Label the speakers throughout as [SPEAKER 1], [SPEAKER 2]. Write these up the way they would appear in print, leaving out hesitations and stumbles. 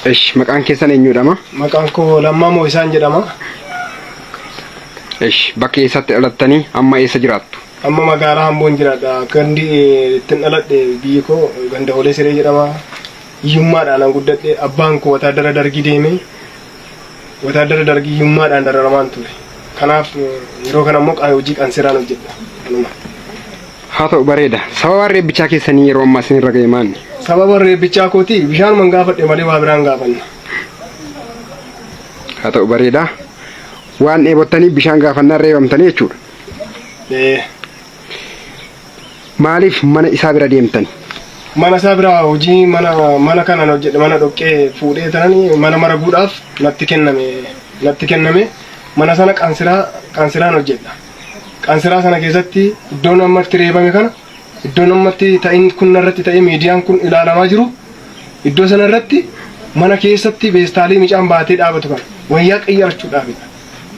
[SPEAKER 1] Ish, maqaan keessan eenyudha?
[SPEAKER 2] Maqaan koo Lammaa Moo'isaan jedhama.
[SPEAKER 1] Ish, bakka eessatti dhalattanii amma eessa jiraattu?
[SPEAKER 2] Amma magaalaa Hamboon jiraadha. Gandi ittiin dhaladhe biyyi koo ganda Holee Siree jedhama. Hiyyummaadhaan an guddadhe. Abbaan koo wataadara dargii deeme. Wataadara dargii hiyyummaadhaan dararamaan ture. Kanaaf yeroo kana immoo hojii qansiraan hojjedha. Kanuma.
[SPEAKER 1] Haa ta'u, bareeda. Sababa reebbichaa keessanii yeroo ammaa isinirra ga'e maali?
[SPEAKER 2] Sababa reebbichaa kooti bishaan gaafadhe malee waa biraan gaafanne.
[SPEAKER 1] Haa ta'u, bareeda. Waan dheebottanii bishaan gaafannaan reebamtanii jechuudha.
[SPEAKER 2] Ee.
[SPEAKER 1] Maaliif mana isaa bira deemtani?
[SPEAKER 2] Mana isaa bira hojii mana kanan hojjedhe, mana dhoqqee fuudhee tanani mana maraguudhaaf natti kenname. Mana sana qansiraan hojjedha. Qansiraa sana keessatti iddoon amma itti reebame kana, iddoon amma itti ta'in kun irratti ta'ee miidiyaan kun ilaalamaa jiru, iddoo sana irratti mana keessatti beestaalii micaan baatee dhaabatu kana wayyaa qayyarachuudhaafidha.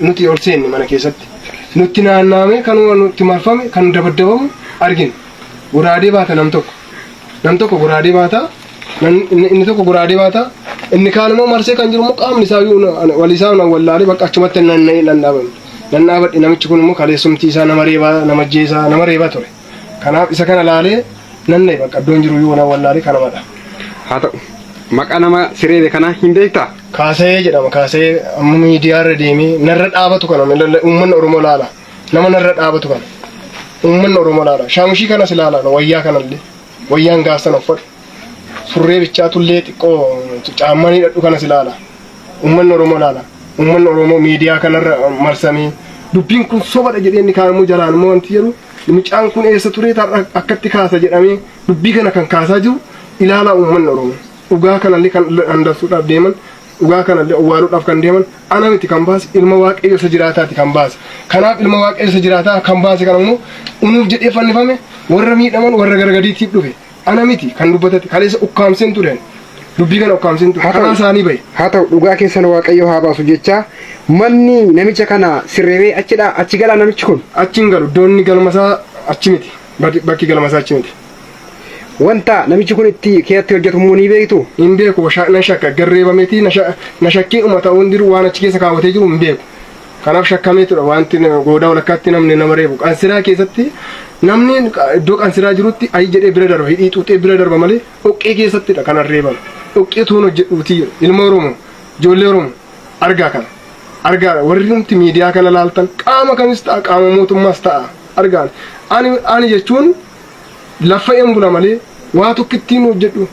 [SPEAKER 2] Nuti ol seenne mana keessatti. Nutti naanna'ame, kanuma nutti marfame kan dabaddabamu argina. Goraadee baata nam tokko. Nam tokko goraadee baata. Inni tokko goraadee baata. Inni kaan immoo marsee kan jiru immoo qaamni isaa iyyuu walii isaa wallaalee bakka achumatti nanna'ee nan dhaabame. Nan dhaabadhe. Namichi kun immoo kaleessumtii isaa nama reebaa, nama jeesaa, nama reebaa ture. Kanaaf isa kana laalee nanna'e, bakka iddoon jiru iyyuu nan wallaalee kanamadha.
[SPEAKER 1] Haa ta'u, maqaa nama si reebe kanaa hin beektaa?
[SPEAKER 2] Kaasa'ee jedhama. Kaasa'ee amma miidiyaa irra deemee narra dhaabatu kana uummanni Oromoo laala. Nama narra dhaabatu kana uummanni Oromoo laala. Shaamishii kanas ilaala, wayyaa kanallee, wayyaan gaafsan uffadhu. Surree bichaatullee xiqqoo caammanii hidhadhu kanas ilaala. Uummanni Oromoo laala. Uummanni Oromoo miidiyaa kanarra marsamee dubbiin kun sobadha jedhee, inni kaan immoo jalaan immoo wanti jedhu mucaan kun eessa turee akkatti kaasa jedhamee dubbii kana kan kaasaa jiru ilaalaa uummanni Oromoo. Dhugaa kanallee kan handarsuudhaaf deeman, dhugaa kanallee owwaaluudhaaf kan deeman, ana miti kan baase, ilma Waaqayyo isa jiraataati kan baase. Kanaaf ilma Waaqayyo isa jiraataa kan baase kana immoo unuuf jedhee fannifame, warra miidhaman, warra garagadiitiif dhufe. Ana miti kan dubbatate, kaleessa ukkaamseen ture. Dubbii kana ukkaamseen ture.
[SPEAKER 1] Haa ta'u.
[SPEAKER 2] Karaa isaanii bahe.
[SPEAKER 1] Haa ta'u, dhugaa keessan Waaqayyo haa baasu jecha, manni namicha kana sirreebee achidha achi galaa namichi kun?
[SPEAKER 2] Achi hin galu. Iddoonni galmasaa achi miti. Bakki galmasaa achi miti.
[SPEAKER 1] Wanta namichi kun itti keessatti hojjetu immoo ni beektu?
[SPEAKER 2] Hin beeku, nan shakka. Garreebameeti na shakkii dhuma ta'uun jiru, waan achi keessa kaawwatee jiru hin beeku. Kanaaf shakkameetudha wanti goodaa walakkaatti namni nama reebu. Qansiraa keessatti namni iddoo qansiraa jirutti ayi jedhee bira darba, hidhii xuuxee bira darba malee dhoqqee keessattidha kan reebame. Dhoqqee toon hojjedhuutii ilma Oromoo, ijoollee Oromoo argaa kana. Argaa, warri nuti miidiyaa kana laaltan, qaama kamis ta'a, qaama mootummaas ta'a, argaan. Ani jechuun lafa bula malee waa tokkittiin hojjedhu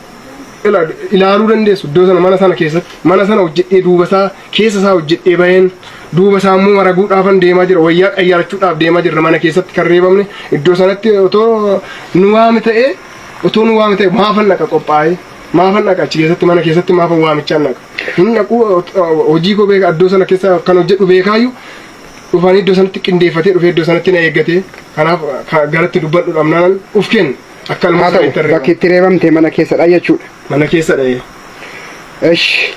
[SPEAKER 2] ilaaluu dandeessu. Iddoo sana, mana sana keessatti, mana sana hojjedhee duuba isaa, keessa isaa hojjedhee baheen duuba isaa immoo maraguudhaafan deemaa jira, wayyaa qayyarachuudhaaf deemaa jirra. Mana keessatti kan reebamne iddoo sanatti otoo nu waame ta'e maafan dhaqa? Qophaa'ee maafan dhaqa achi keessatti? Mana keessatti maafan waamichaan dhaqa? Hin dhaqu. Hojii koo beeka, iddoo sana keessa kan hojjedhu beekaayyuu dhufanii iddoo sanatti qindeeffatee dhufee iddoo sanatti na eeggate. Kanaaf garatti dubbadhu dhabnaan uf kennu akka ilma
[SPEAKER 1] Haa ta'u,
[SPEAKER 2] sanitti reebame.
[SPEAKER 1] Bakki itti reebamte mana keessadha jechuudha.
[SPEAKER 2] Mana keessa dha'ee.
[SPEAKER 1] Ish,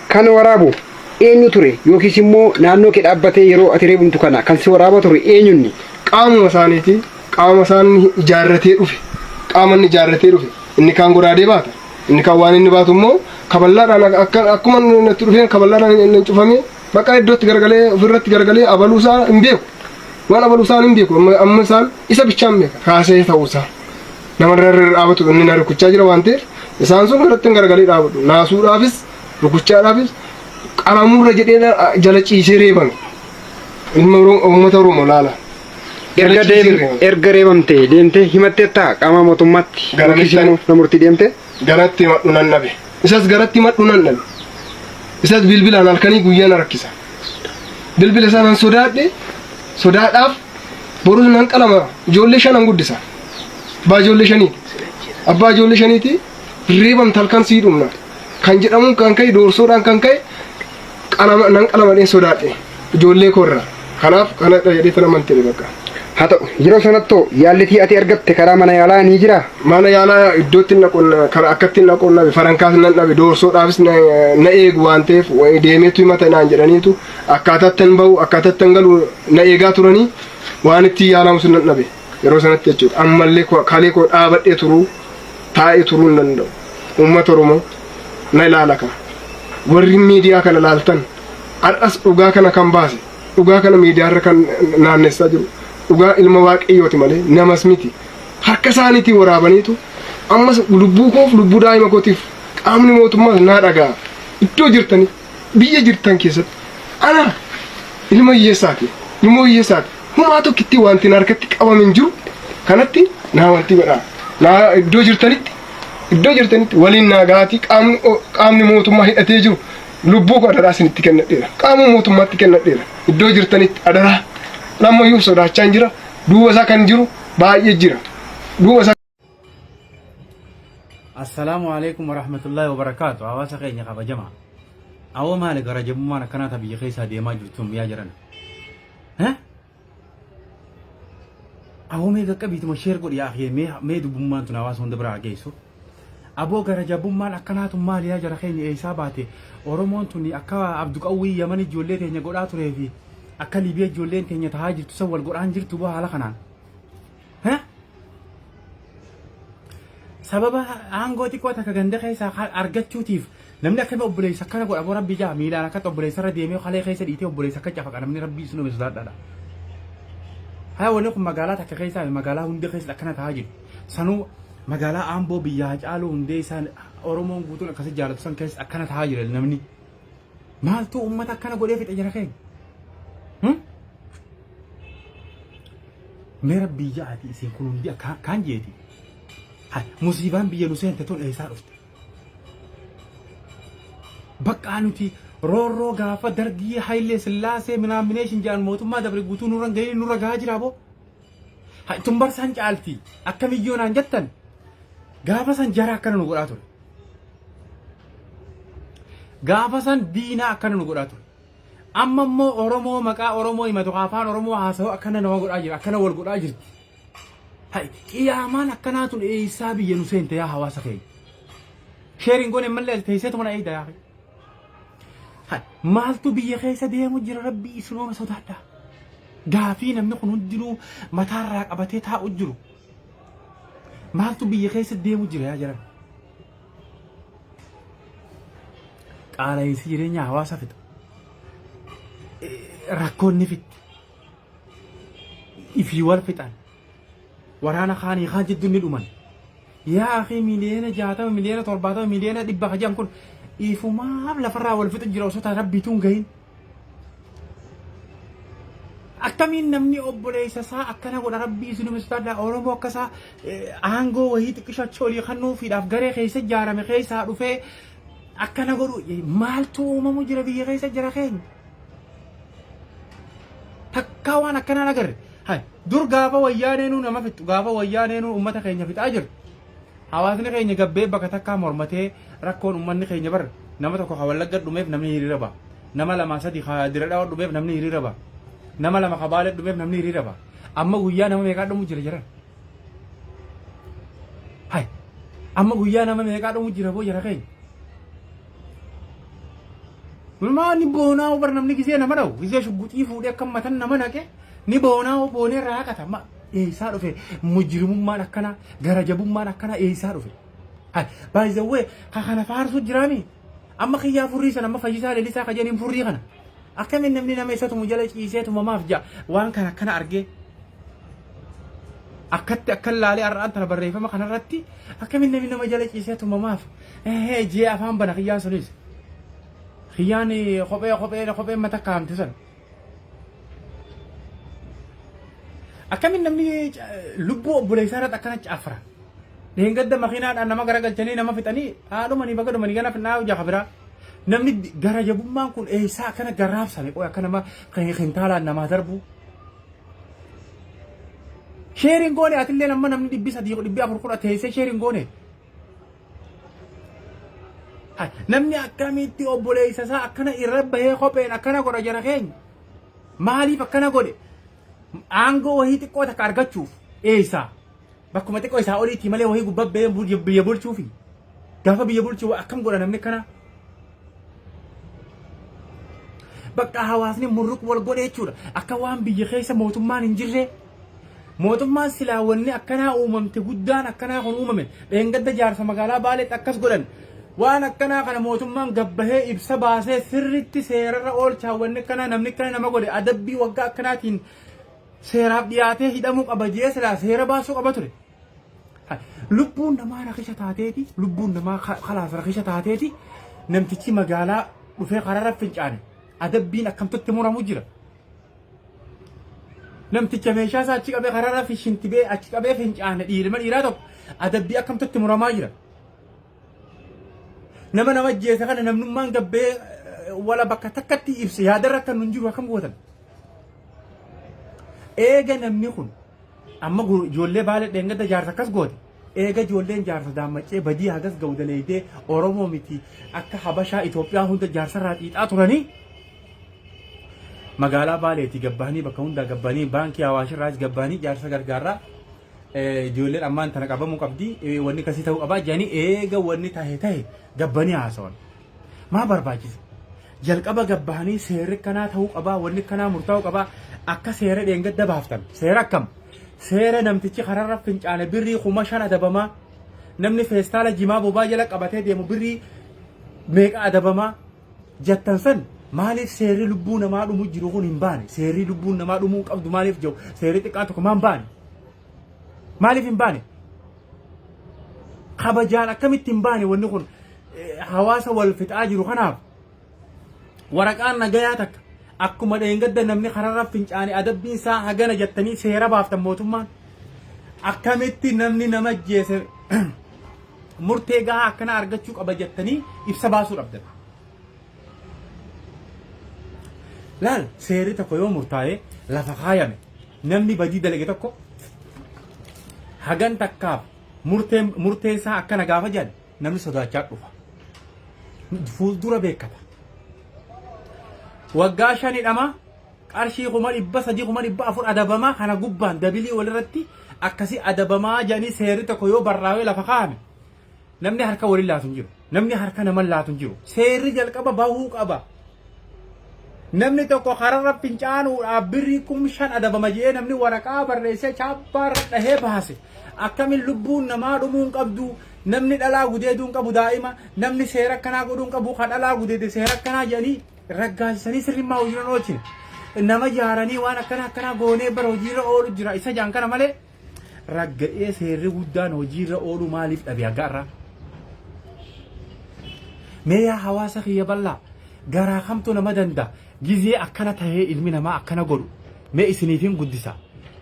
[SPEAKER 1] kan waraabu eenyu ture, yookiis immoo naannoo kee dhaabbatee yeroo ati reebamtu kana kan si waraabaa ture eenyunni?
[SPEAKER 2] Qaamuma isaaniiti. Qaama isaan ijaarratee dhufe. Qaama inni ijaarratee dhufe. Inni kaan goraadee baata. Inni kaan waan inni baatu immoo kaballaadhaan akka akkuma inni natti dhufeen kaballaadhaan inni cufamee bakka iddootti garagalee ofirratti garagalee abaluu isaa hin beeku. Waan abaluu isaan hin beeku. Amma isaan isa bichaan beeka. Kaasee ta'uu isaa. Nama irra dhaabatu inni na rukuchaa jira waan ta'eef isaan sun irratti hin garagalee dhaabatu. Naasuudhaafis rukuchaadhaafis qalamurra jedhee jala ciisee reebame. Ilma Oromoo, uummata Oromoo laala.
[SPEAKER 1] Erga
[SPEAKER 2] Jala ciisee reebame.
[SPEAKER 1] Erga reebamte deemtee himatteetta qaama mootummaatti
[SPEAKER 2] Gara
[SPEAKER 1] yookiis
[SPEAKER 2] mittan-
[SPEAKER 1] immoo mana murtii deemte?
[SPEAKER 2] Garatti himadhu nan dhabe. Isas garatti himadhu nan dhabe. Isas bilbilaan halkanii guyyaa na rakkisa. Bilbila isaa nan sodaadhe, sodaadhaaf borus nan qalama, ijoollee shanan guddisa. Abbaa ijoollee shaniiti. Abbaa ijoollee shaniiti, reebamta halkan sii dhumna. Kan jedhamuun kan ka'e, doorsoodhaan kan ka'e, qalama nan qalamadheen sodaadhe ijoollee koorraa. Kanaaf kanadha jedhee tan amantee bakka.
[SPEAKER 1] Haa ta'u, yeroo sanattoo yaallitii ati argatte karaa mana yaalaa ni jiraa?
[SPEAKER 2] Mana yaalaa iddootti naqoon karaa akkatti naqoon dhabe, farankaas nan dhabe, doorsoodhaafis na eegu waan ta'eef deemeetu himata naan jedhaniitu akkaataatti hin bahu, akkaataatti hin galu na eegaa turanii, waan ittiin yaalamu sun nan dhabe yeroo sanatti jechuudha. Ammallee kalee koo dhaabadhee turuu, taa'ee turuu hin danda'u. Uummata Oromoo Na ilaala kana. Warri miidiyaa kana laaltan har'as dhugaa kana kan baase dhugaa kana miidiyaarra kan naannessaa jiru dhugaa ilma waaqayyooti malee namas miti. Harka isaaniitiin waraabaniitu ammas lubbuu koof lubbuu daa'ima kootiif qaamni mootummaas naa dhaga'a. Iddoo jirtanii biyya jirtan keessatti ana ilma hiyyeessaati ilmoo hiyyeessaati humaa tokkittii wanti harkatti qabame hin jiru kanatti naa wanti godhaa naa iddoo jirtanitti iddoo jirtanitti waliin naa ga'aatii qaamni qaamni mootummaa hidhatee jiru lubbuu koo adaraa isinitti kennadheera qaama mootummaatti kennadheera iddoo jirtanitti adaraa lammayyuu sodaachaa hin jira duuba isaa kan jiru baay'ee jira duuba isaa
[SPEAKER 3] Assalaamu alaikum warahmatullahi wabarakaatu. Hawaasa keenya kabajamaa. Awoo maali gara jabummaan akkanaa ta biyya keessaa deemaa jirtu yaa jiran. Awoo mee qaqqabiituma sheer godhi yaa akhi mee mee dubbummaan tun hawaasa hunda biraa geessu. Aboo gara jabummaan akkanaa tun maali yaa jara keenya eessaa baate Oromoon tun akka Abduqawwii Yaman ijoollee teenya godhaa turee fi akka Liibiyaa ijoolleen teenya tahaa jirtu san wal godhaan jirtu boo haala kanaan. Sababa aangoo xiqqoo takka ganda keessaa argachuutiif namni akkami obboleessa akkana godha boo rabbi jaa miilaan akkatti obboleessa irra deemee kalee keessa dhiitee obboleessa akka cafaqa namni rabbii isin uume sodaadhaadha. Haa wanni kun magaalaa takka keessaa fi magaalaa hunda keessa akkana ta'aa jiru. Sanuu magaalaa Amboo biyya Hacaaluu hundee isaan Oromoon guutuun akkasi jaalatu san keessa akkana ta'aa jira namni. Maaltu uummata akkana godhee fixe jara keenya? Mee rabbii ja'aati isin kun hundi akka kaan jeeti. Musiibaan biyya nu seente tun eessaa dhufte? Bakka nuti roorroo gaafa dargii Hayilee Sillaasee minaamineeshin jedhan mootummaa dabre guutuu nurra hin gahin nurra gahaa jira boo. Tun barsaan caalti akkamiyyoo naan jettan gaafa san jara akkana nu godhaa ture. Gaafa san diinaa akkana nu godhaa ture. Amma immoo Oromoo maqaa Oromoo himatu ka afaan Oromoo haasa'u akkana nama godhaa jira akkana wal godhaa jirti. Hay qiyaamaan akkanaa tun eessaa biyya nu seente yaa hawaasa keenya. Sheeriin goone mallee as teesseetu mana eeyda yaa. Hay maaltu biyya keessa deemu jira rabbii isinooma sodaadha. Gaafii namni kun hundinuu mataarraa qabatee taa'u jiru. Maaltu biyya keessa deemu jira yaa jiran. Qaala'iinsi jireenyaa hawaasa fixa. Rakkoon ni fixti. Ifii wal fixan. Waraana kaanii kaan jidduu ni dhuman. Yaa akii miliyoona 60 miliyoona 70 miliyoona 100 ka jedhan kun ifumaaf lafarraa wal fixu jira osoo taa rabbiituu hin gahin. Akkamiin namni obboleessa isaa akkana godha rabbii isinuma sodaadha Oromoo akka isaa aangoo wayii xiqqisho achi olii kennuufiidhaaf garee keessa ijaarame keessaa dhufee akkana godhu maaltu uumamu jira biyya keessa jira keenya. Takkaa waan akkanaan agarre. Hay dur gaafa wayyaaneenuu nama fixxu gaafa wayyaaneenuu uummata keenya fixaa jirtu. Hawaasni keenya gabbee bakka takkaa mormatee rakkoon uummanni keenya bar nama tokko ka wallagga dhumeef namni hiriira ba'a. Nama lama sadi ka Dirre Dhawaa dhumeef namni hiriira ba'a. Nama lama ka Baalee dhumeef namni hiriira ba'a. Amma guyyaa nama meeqaa dhumu jira jiran. Hay amma guyyaa nama meeqaa dhumu jira boo jara keenya. Maa ni boonaa bar namni gisee nama dhawu gisee shugguxii fuudhee akka matan nama naqe ni boonaa boonee irraa haqata. Ma eessaa dhufe mujrimummaan akkanaa gara jabummaan akkanaa eessaa dhufe. Hay by the way ka kana faarsu jiraami. Amma kiyyaa furrii sana amma fayyisaa lelisaa ka jedhaniin furrii kana. Akkamiin namni nama isa tumu jala ciisee tumamaaf ja'a waan kana akkana argee. Akkatti akkan laalee har'aan tana barreeffama kanarratti akkamiin namni nama jala ciisee tumamaaf jee afaan bana kiyyaan sunis. Kiyyaan kophee kophee kopheen mata kaamte san. Akkamiin namni lubbuu obboleessaa irratti akkana caafara. Dheengadda makiinaadhaan nama garagalchanii nama fixanii haadhumanii baga dhumanii gana finnaa hojii kabiraa. Namni gara jabummaan kun eessaa akkana garraabsame qoy akka nama kintaalaan namaa darbu. Sheeriin goone atillee amma namni 300 400 kudha teessee sheeriin goone. Namni akkamitti obboleessa isaa akkana irra bahee kopheen akkana godha jara keenya. Maaliif akkana godhe? Aangoo wahii xiqqoo takka argachuuf eessa? Bakkuma xiqqoo isaa oliitti malee wahii gubbaa bahee biyya bulchuufi. Gaafa biyya bulchuu akkam godha namni akkana? Bakka hawaasni murruq wal godhe jechuudha. Akka waan biyya keessa mootummaan hin jirre. Mootummaan silaa wanni akkanaa uumamte guddaan akkanaa kun uumame. Dheengadda jaarsa magaalaa Baaleetti akkas godhan. Waan akkanaa kana mootummaan gabbahee ibsa baasee sirritti seerarra oolchaa wanni akkanaa namni akkana nama godhe adabbii waggaa akkanaatiin seeraaf dhiyaatee hidhamuu qaba jee silaa seera baasuu qaba ture. Lubbuun namaa rakisha taateeti lubbuun namaa kalaas rakisha taateeti namtichi magaalaa dhufee kararra fincaane adabbiin akkamtutti muramu jira. Namticha meeshaa isaa achi qabee kararra shintibee achi qabee fincaane dhiirima dhiiraa tokko adabbii akkamtutti muramaa jira. Nama nama ajjeese kana namnummaan gabbee wala bakka takkatti ibse yaadarra akka nun jiru akkam gootan. Eega namni kun amma ijoollee baala dheengadda jaarsa akkas goote. Eega ijoolleen jaarsa daammacee badii hagas ga'u daleeydee Oromoo miti akka Habashaa Itoophiyaa hunda jaarsarraa xiixaa turanii magaalaa Baaleetii gabbahanii bakka hundaa gabbahanii baankii Awaashirraas gabbahanii jaarsa gargaarraa ijoolleen ammaan tana qabamuu qabdi wanni akkasii ta'uu qabaa jedhanii eega wanni tahe tahe gabbanii haasawan. Maa barbaachisa? Jalqaba gabbahanii seerri akkanaa ta'uu qabaa wanni akkanaa murtaa'uu qabaa akka seera dheengadda baaftan seera akkam seera namtichi kararra fincaane birrii 5000 adabamaa namni feestaala jimaa bobaa jala qabatee deemu birrii meeqa adabamaa jettan san maaliif seerri lubbuu namaa dhumu jiru kun hin baane seerri lubbuun namaa dhumuu qabdu maaliif jiru seerri xiqqaan tokko maan baane maaliif hin baane kabajaan akkamitti hin baane wanni kun hawaasa wal fixaa jiru kanaaf waraqaan nagayaa takka akkuma dheengadda namni kararra fincaane adabbiin isaa hagana jettanii seera baaftan mootummaan akkamitti namni nama ajjeese murtee gahaa akkanaa argachuu qaba jettanii ibsa baasuu dhabdan. Laal seerri tokko yoo murtaa'e lafa kaayame namni badii dalage tokko hagan takkaaf murteen murteen isaa akkana gaafa jedhan namni sodaachaa dhufa. Fuuldura beekata. Waggaa shan hidhama qarshii 300,000 400,000 adabamaa kana gubbaan dabilii walirratti akkasii adabamaa jedhanii seerri tokko yoo barraa'ee lafa kaa'ame namni harka waliin laatu hin jiru. Namni harka nama laatu hin jiru. Seerri jalqaba bahuu qaba. Namni tokko kararra fincaanuudhaaf birrii 5000 adabama jedhee namni waraqaa barreessee chaappaa irra dhahee baase. Akkamiin lubbuun namaa dhumuu hin qabdu. Namni dhalaa gudeeduu hin qabu daa'ima. Namni seera akkanaa godhuu hin qabu. Kan dhalaa gudeede seera akkanaa jedhanii raggaasisanii sirrimmaa hojiirra hin oolchine. Nama jaaranii waan akkana akkanaa goonee bara hojiirra oolu jira. Isa jaan kana malee ragga'ee seerri guddaan hojiirra oolu maaliif dhabe haga irraa? Mee yaa hawaasa kiyya bal'aa garaa kamtu nama danda'a gizee akkana tahee ilmi namaa akkana godhu mee isiniifin guddisa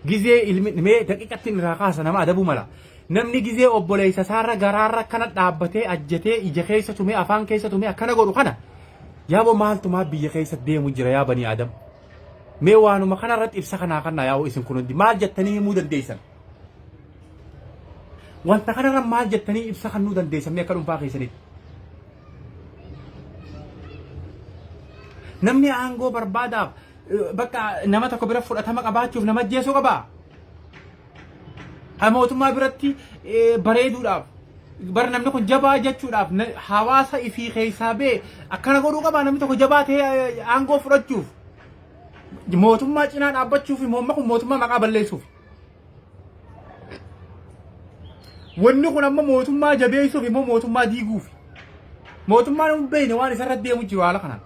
[SPEAKER 3] gizee ilmi mee daqiiqatti irraa kaasa nama adabuu mala namni gizee obboleessa isaarra garaarra akkana dhaabbatee ajjatee ija keessa tumee afaan keessa tumee akkana godhu kana yaaboo maaltumaa biyya keessa deemu jira yaa banii adam Mee waanuma kana irratti ibsa kanaa kannaa yaa'u isin kun hundi maal jettanii himuu dandeessan? Wanta kanarra maal jettanii ibsa kannuu dandeessan mee akka dhuunfaa keessanitti? Namni aangoo barbaadaaf bakka nama tokko bira fudhatama qabaachuuf nama ajjeesuu qabaa? Ha mootummaa biratti bareeduudhaaf bar namni kun jabaa jechuudhaaf hawaasa ifii keessaa bee akkana godhuu qabaa namni tokko jabaa ta'ee aangoo fudhachuuf mootummaa cinaa dhaabbachuuf moomma kun mootummaa maqaa balleessuuf. Wanni kun amma mootummaa jabeessuuf immoo mootummaa diiguuf. Mootummaan hin beekne waan isarra deemu jiru haala kanaan.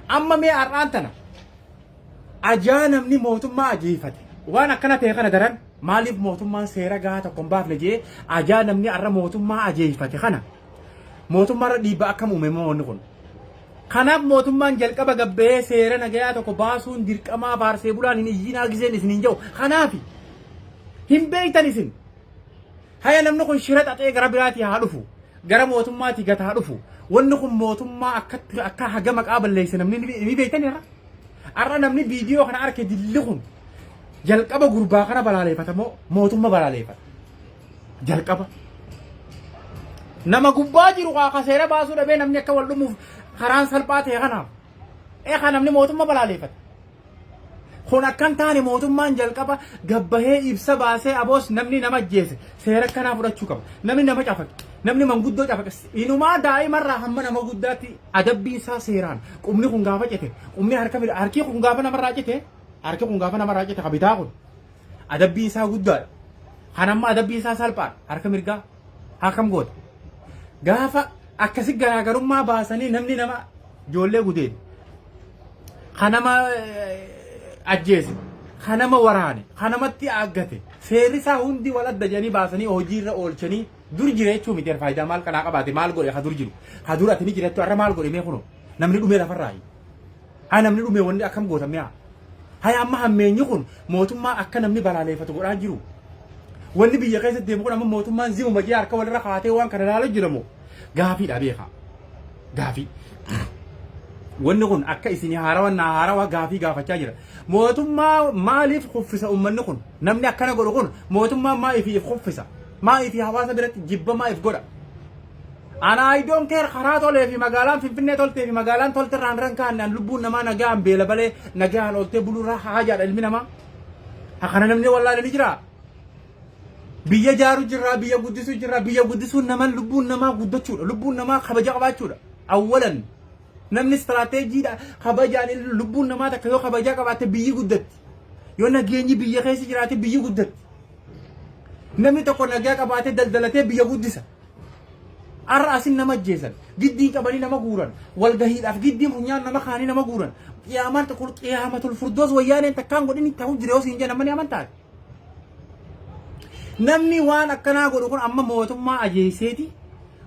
[SPEAKER 3] Amma mee har'aan tana Ajaa namni mootummaa ajeeffate. Waan akkana ta'e kana daran maaliif mootummaan seera gahaa tokko hin baafne jee ajaa namni har'a mootummaa ajeeffate kana mootummaarra dhiibbaa akkam uume immoo wanni kun. Kanaaf mootummaan jalqaba gabbahee seera nagayaa tokko baasuun dirqamaa faarsee bulaan hin iyyinaa giseen isin hin jedhu. Kanaafi hin beektan isin. Haya namni kun shira xaxee gara biraatii haa dhufu. Gara mootummaatii gad haa dhufu. Wanni kun mootummaa akkatti akka haga maqaa balleesse namni ni beektan irra. Har'a namni viidiyoo kana arke dilli kun jalqaba gurbaa kana balaaleeffata moo mootummaa balaaleeffata? Jalqaba. Nama gubbaa jiru kaa seera baasuu dhabee namni akka wal dhumuuf karaan salphaa ta'e kanaaf. Ee kan namni mootummaa balaaleeffata. Kun akka hin taane mootummaan jalqaba gabbahee ibsa baasee aboos namni nama ajjeese seera akkanaa fudhachuu qaba. Namni nama cafaqe, namni manguddoo cafaqe, inumaa daa'imarraa hamma nama guddaatti adabbiin isaa seeraan qubni kun gaafa cite, qubni harka harki kun gaafa namarraa cite, harki kun gaafa namarraa cite ka bitaa kun adabbiin isaa guddaadha. Kan amma adabbiin isaa salphaadha harka mirgaa akkam goota. Gaafa Akkasi garaagarummaa baasanii namni nama ijoollee gudeede, ka nama ajjeese, ka nama waraane, ka namatti aaggate, seerri isaa hundi wal adda jedhanii baasanii hojiirra oolchanii dur jira jechuu miti. Faayidaa maal kanaa qabaate? Maal godhe ka dur jiru? Ka dur ati ni jirattu har'a maal godhe mee kunoo? Namni dhumee lafarraayi. Haa, namni dhumee wanni akkam goota mi'a? Haa, amma hammeenyi kun mootummaa akka namni balaaleeffatu godhaa jiru. Wanni biyya keessa deemu kun amma mootummaan zimuma jee harka walirra kaatee waan kana ilaalu jiramu gaafiidha beekaa. Gaafii. Wanni kun akka isin haarawa naa haarawa gaafii gaafachaa jira. Mootummaa maaliif kuffisa uummanni kun? Namni akkana godhu kun mootummaa maaliif if kuffisa? Maaliif hawaasa biratti jibba maaliif godha? Ana I don't care, karaa tolee fi magaalaan Finfinnee toltee fi magaalaan tolte irraan irra hin kaanne. An lubbuun namaa nagaan beela balee nagaan ooltee buluurraa haajaadha ilmi namaa. Kana namni wallaalee ni jira. Biyya jaaru jirra, biyya guddisuu jirra, biyya guddisuun naman lubbuun namaa guddachuudha. Lubbuun namaa kabaja qabaachuudha. Awwalan namni istiraateejiidha kabajaan lubbuun namaa takka yoo kabajaa qabaatte biyyi guddatti. Yoo nageenyi biyya keessa jiraate biyyi guddatti. Namni tokko nagaa qabaatee daldalatee biyya guddisa. Har'a asin nama ajjeesan, giddiin qabanii nama guuran, walgahiidhaaf giddiin funyaan nama kaanii nama guuran. Qiyaamaan tokko qiyaamatul furdoos wayyaaneen takkaan godhin ta'uu jira yoo siin jedhan namni amantaati. Namni waan akkanaa godhu kun amma mootummaa ajeeseeti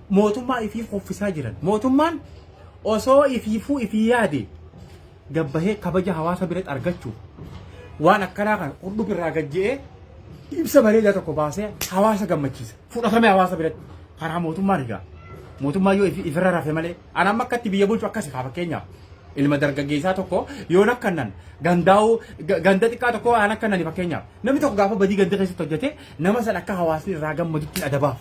[SPEAKER 3] mootummaa ifiif kuffisaa jiran. Mootummaan osoo ifiifuu ifii yaade gabbahee kabaja hawaasa biratti argachuuf waan akkanaa kana qurdhub irraa gajje'ee ibsa bareedaa tokko baasee hawaasa gammachiisa. Fudhatame hawaasa biratti karaa mootummaan egaa. Mootummaa yoo ifirra rafe malee an amma akkatti biyya bulchu akkasi haa. Fakkeenyaaf, ilma dargaggeessaa tokko yoon akkannan gandaa'uu ganda xiqqaa tokko aan akkannani, fakkeenyaaf, namni tokko gaafa badii ganda keessatti hojjete nama san akka hawaasni irraa gammadutti adabaaf.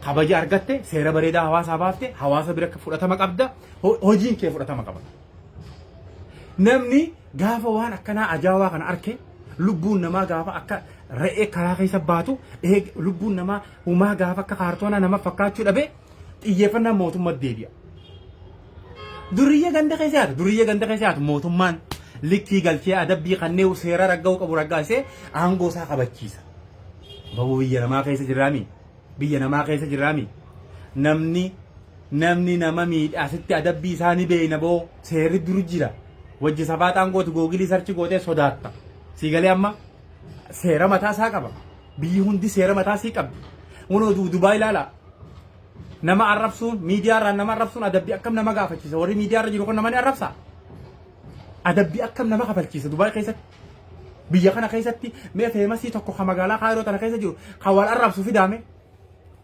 [SPEAKER 3] Kabaja argatte, seera bareedaa hawaasaa baafte, hawaasa bira fudhatama qabda, hojiin kee fudhatama qaba. Namni gaafa waan akkanaa ajaa'ibaa kana arke, lubbuun namaa gaafa akka re'ee karaa keessa baatu, lubbuun namaa humaa gaafa akka kaartoonaa nama fakkaachuu dhabe, xiyyeeffannaa mootummaa deebi'a. Durriyyee ganda keessa yaatu, durriyyee ganda keessa yaatu mootummaan likkii galchee adabbii kanneen seera ragga'uu qabu raggaasee aangoo isaa kabachiisa. Babuu biyya namaa keessa jirraami. Biyya namaa keessa jirraami. Namni nama miidha asitti adabbii isaa ni beeyna boo, seerri dur jira. Wajji safaaxaan gootu Google search gootee sodaatta. Siigalee amma seera mataa isaa qaba. Biyyi hundi seera mataa isii qabdi. Kunoo Dubaay ilaala. Nama arrabsuun, miidiyaa irraan nama arrabsuun adabbii akkam nama gaafachiisa? Warri miidiyaa irra jiru kun nama ni arrabsaa? Adabbii akkam nama kafalchiisa Dubaay keessatti? Biyya kana keessatti mee famous tokko ka magaalaa Kaayiroo tana keessa jiru ka wal arrabsu fidaame.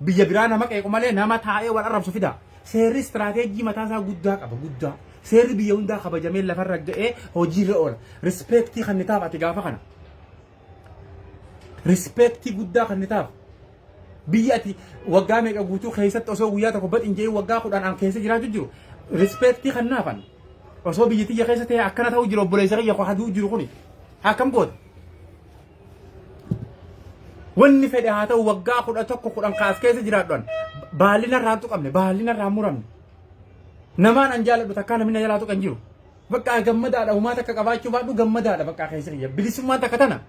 [SPEAKER 3] Biyya biraa nama qeequ malee nama taa'ee wal arrabsu fida. Seerri istiraateejii mataa isaa guddaa qaba, guddaa. Seerri biyya hundaa kabajamee lafarra ga'ee hojiirra oola. Respect kan ni taaf ati gaafa kana. Respect guddaa kan ni taaf. Biyya ati waggaa meeqa guutuu keessatti osoo guyyaa tokko badin jedhee waggaa 10 an keessa jiraachuu jiru. Respect kan naafan. Osoo biyya tiyya keessa ta'e akkana ta'uu jiru, obboleessa kiyya haduu jiru kuni. Akkam goota? Wanni fedhe haa ta'u, waggaa 11 10 kaas keessa jiraadhu, baallina irraa tuqamne, baallina irraa muramne. Namaan an jaaladhu takkaa namni na jalaa tuqan jiru. Bakka gammadaadha, humaa takka qabaachuu baadhu gammadaadha bakka keessa kiyya. Bilisummaan takka tana.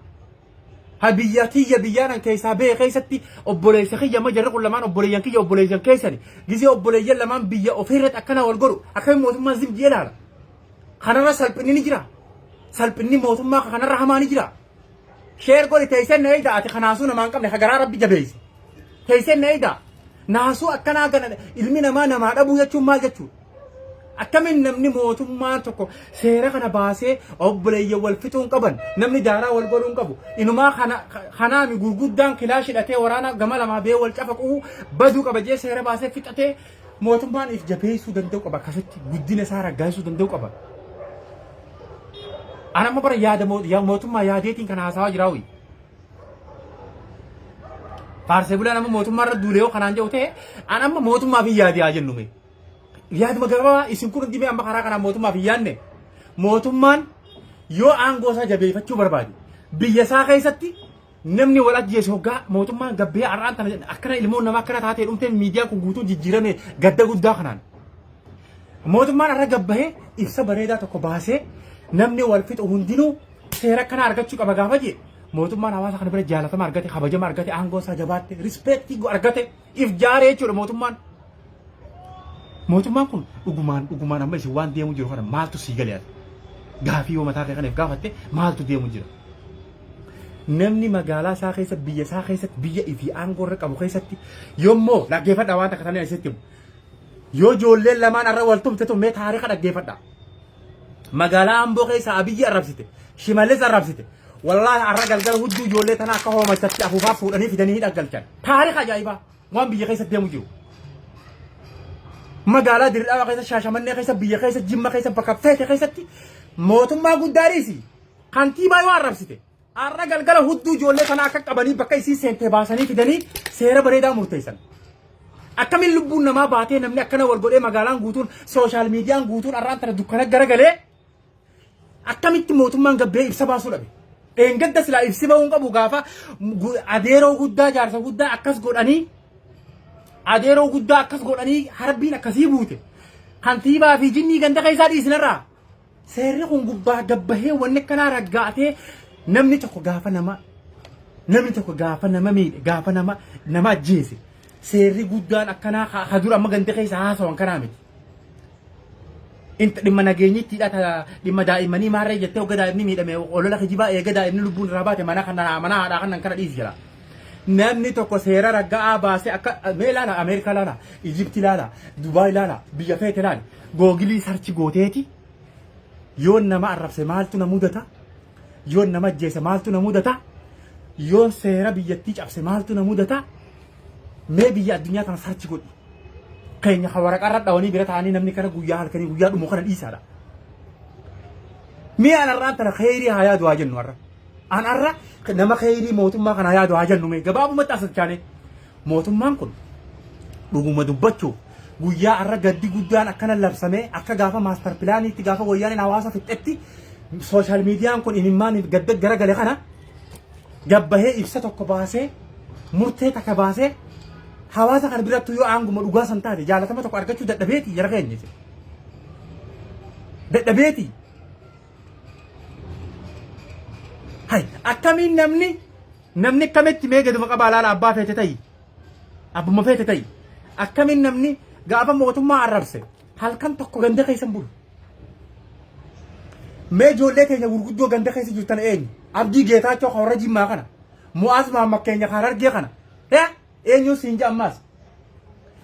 [SPEAKER 3] Ha, biyya tiyya biyyaan an keessaa bahe keessatti obboleessa kiyya, amma jarri kun lamaan obboleeyyan kiyya, obboleeyyan keessani. Gisee obboleeyyan lamaan biyya ofiirratti akkana wal godhu akkamiin mootummaan zim jee ilaala? Kanarra salphinni ni jira. Salphinni mootummaa kanarra hamaa ni jira. Share godhi. Teessee na eeyda, ati kanaasuu namaa hin qabne hagaraa rabbi jabeesse. Teessee na eeyda. Naasuu akkanaa kana ilmi namaa namaa dhabuu jechuun maal jechuudha? Akkamiin namni mootummaan tokko seera kana baasee obboleeyyan wal fixuu hin qaban, namni daaraa wal godhuu hin qabu? Inumaa kana kanaami gurguddaan kilaash hidhatee waraana gama lamaa bee wal cafaquu baduu qaba jee seera baasee fixatee, mootummaan if jabeessuu danda'u qaba, akkasitti guddina isaa raggaasisuu danda'u qaba. Ana amma bara yaada mootummaa yaadeetiin kana haasawaa jiraawwi. Faarsee bulaan amma mootummaa irra duulee yoo kanaan jedhu ta'e, an amma mootummaaf hin yaade haa jennu mee. Yaaduma gabaabaa isin kun hundi mee amma karaa kanaan mootummaaf hin yaadne. Mootummaan yoo aangoo isaa jabeeffachuu barbaade, biyya isaa keessatti namni wal ajjeese hoggaa mootummaan gabbee har'aan tana akkana ilmoon namaa akkana taatee dhumtee miidiyaan kun guutuun jijjiirame gadda guddaa kanaan. Mootummaan har'a gabbahee ibsa bareedaa tokko baasee namni wal fixu hundinuu seera akkana argachuu qaba gaafa jee, mootummaan hawaasa kana bira jaalatama argate, kabajama argate, aangoo isaa jabaatte, respect argate, if jaaree jechuudha mootummaan. Mootummaan kun dhugumaan dhugumaan amma isin waan deemu jiru kana maaltu sii galee ati? Gaafii yoo mataa kee kanaaf gaafatte maaltu deemu jira? Namni magaalaa isaa keessa biyya isaa keessatti biyya ifii aangoo irra qabu keessatti yommuu dhaggeeffadha waan takka tanii asitti himu. Yoo ijoolleen lamaan arra wal tumte tun mee taarika dhaggeeffadha. Magaalaa Amboo keessa Abiyyi arrabsite, Shimallis arrabsite. Wallaahi arra galgala hudduu ijoollee tana akka hoomachatti afuufaa fuudhanii fidanii hidha galchan. Taarika ajaa'ibaa waan biyya keessa deemu jiru. Magaalaa Dirridhaawaa keessa, Shaashamannee keessa, biyya keessa, Jimma keessa, bakka feete keessatti mootummaa guddaa dhiisi. Kantiibaa yoo arrabsite. Har'a galgala hudduu ijoollee kana akka qabanii bakka isii seentee baasanii fidanii seera bareedaa murteessan. Akkamiin lubbuun namaa baatee namni akkana wal godhee magaalaan guutuun social miidiyaan guutuun har'aan tana dukkana garagalee akkamitti mootummaan gabbee ibsa baasuu dhabe. Dheengadda silaa ibsi bahuu hin qabu gaafa adeeroo guddaa jaarsa guddaa akkas godhanii adeeroo guddaa akkas godhanii harbiin akkasii buute. Kantiibaa fi jinnii ganda keessaa dhiisinarraa. Seerri kun gubbaa gabbahee wanni akkanaa raggaatee namni tokko gaafa nama namni tokko gaafa nama miidhe gaafa nama nama ajjeese seerri guddaan akkanaa ka dura amma ganda keessa haasawan kanaa miti. Inta dhimma nageenyittiidha ta dhimma daa'immanii maarree jettee hogga daa'imni miidhame olola kijibaa eega daa'imni lubbuun irraa baate mana kana mana haadhaa kanan kana dhiisi jira. Namni tokko seera ragga'aa baasee akka mee ilaala Ameerikaa ilaala Ijipti ilaala Dubaay ilaala biyya feete ilaali Google search gooteeti yoon nama arrabse maaltu na mudata yoon nama ajjeese maaltu na mudata yoon seera biyyattii cabse maaltu na mudata mee biyya addunyaa tana search godhi keenya ka waraqaarra dhawanii bira ta'anii namni kana guyyaa halkanii guyyaa dhumu kana dhiisaadha. Mee an har'aan tana kheyrii haa yaadu haa jennu har'a. An har'a nama kheyrii mootummaa kana haa yaadu haa jennu mee gabaabumatti as chaane mootummaan kun dhuguma dubbachuuf guyyaa har'a gaddi guddaan akkana labsamee akka gaafa master planiitti gaafa wayyaaneen hawaasa fixxetti social miidiyaan kun imimmaan gadda garagale kana gabbahee ibsa tokko baasee murtee takka baasee hawaasa kana birattu yoo aanguma dhugaa san taate jaalatama tokko argachuu dadhabeeti jara keenya dadhabeeti. Hay akkamiin namni namni akkamitti mee gaduma qabaa laala abbaa feete ta'i abbuma feete ta'i akkamiin namni gaafa mootummaa arrabse halkan tokko ganda keessa hin bulu. Mee ijoollee keenya gurguddoo ganda keessa jirtan eenyu? Abdii Geetaachoo kan warra Jimmaa kana. Mu'aaz Mahammad keenya kan Harargee kana. Eenyuun siin jedha ammaas.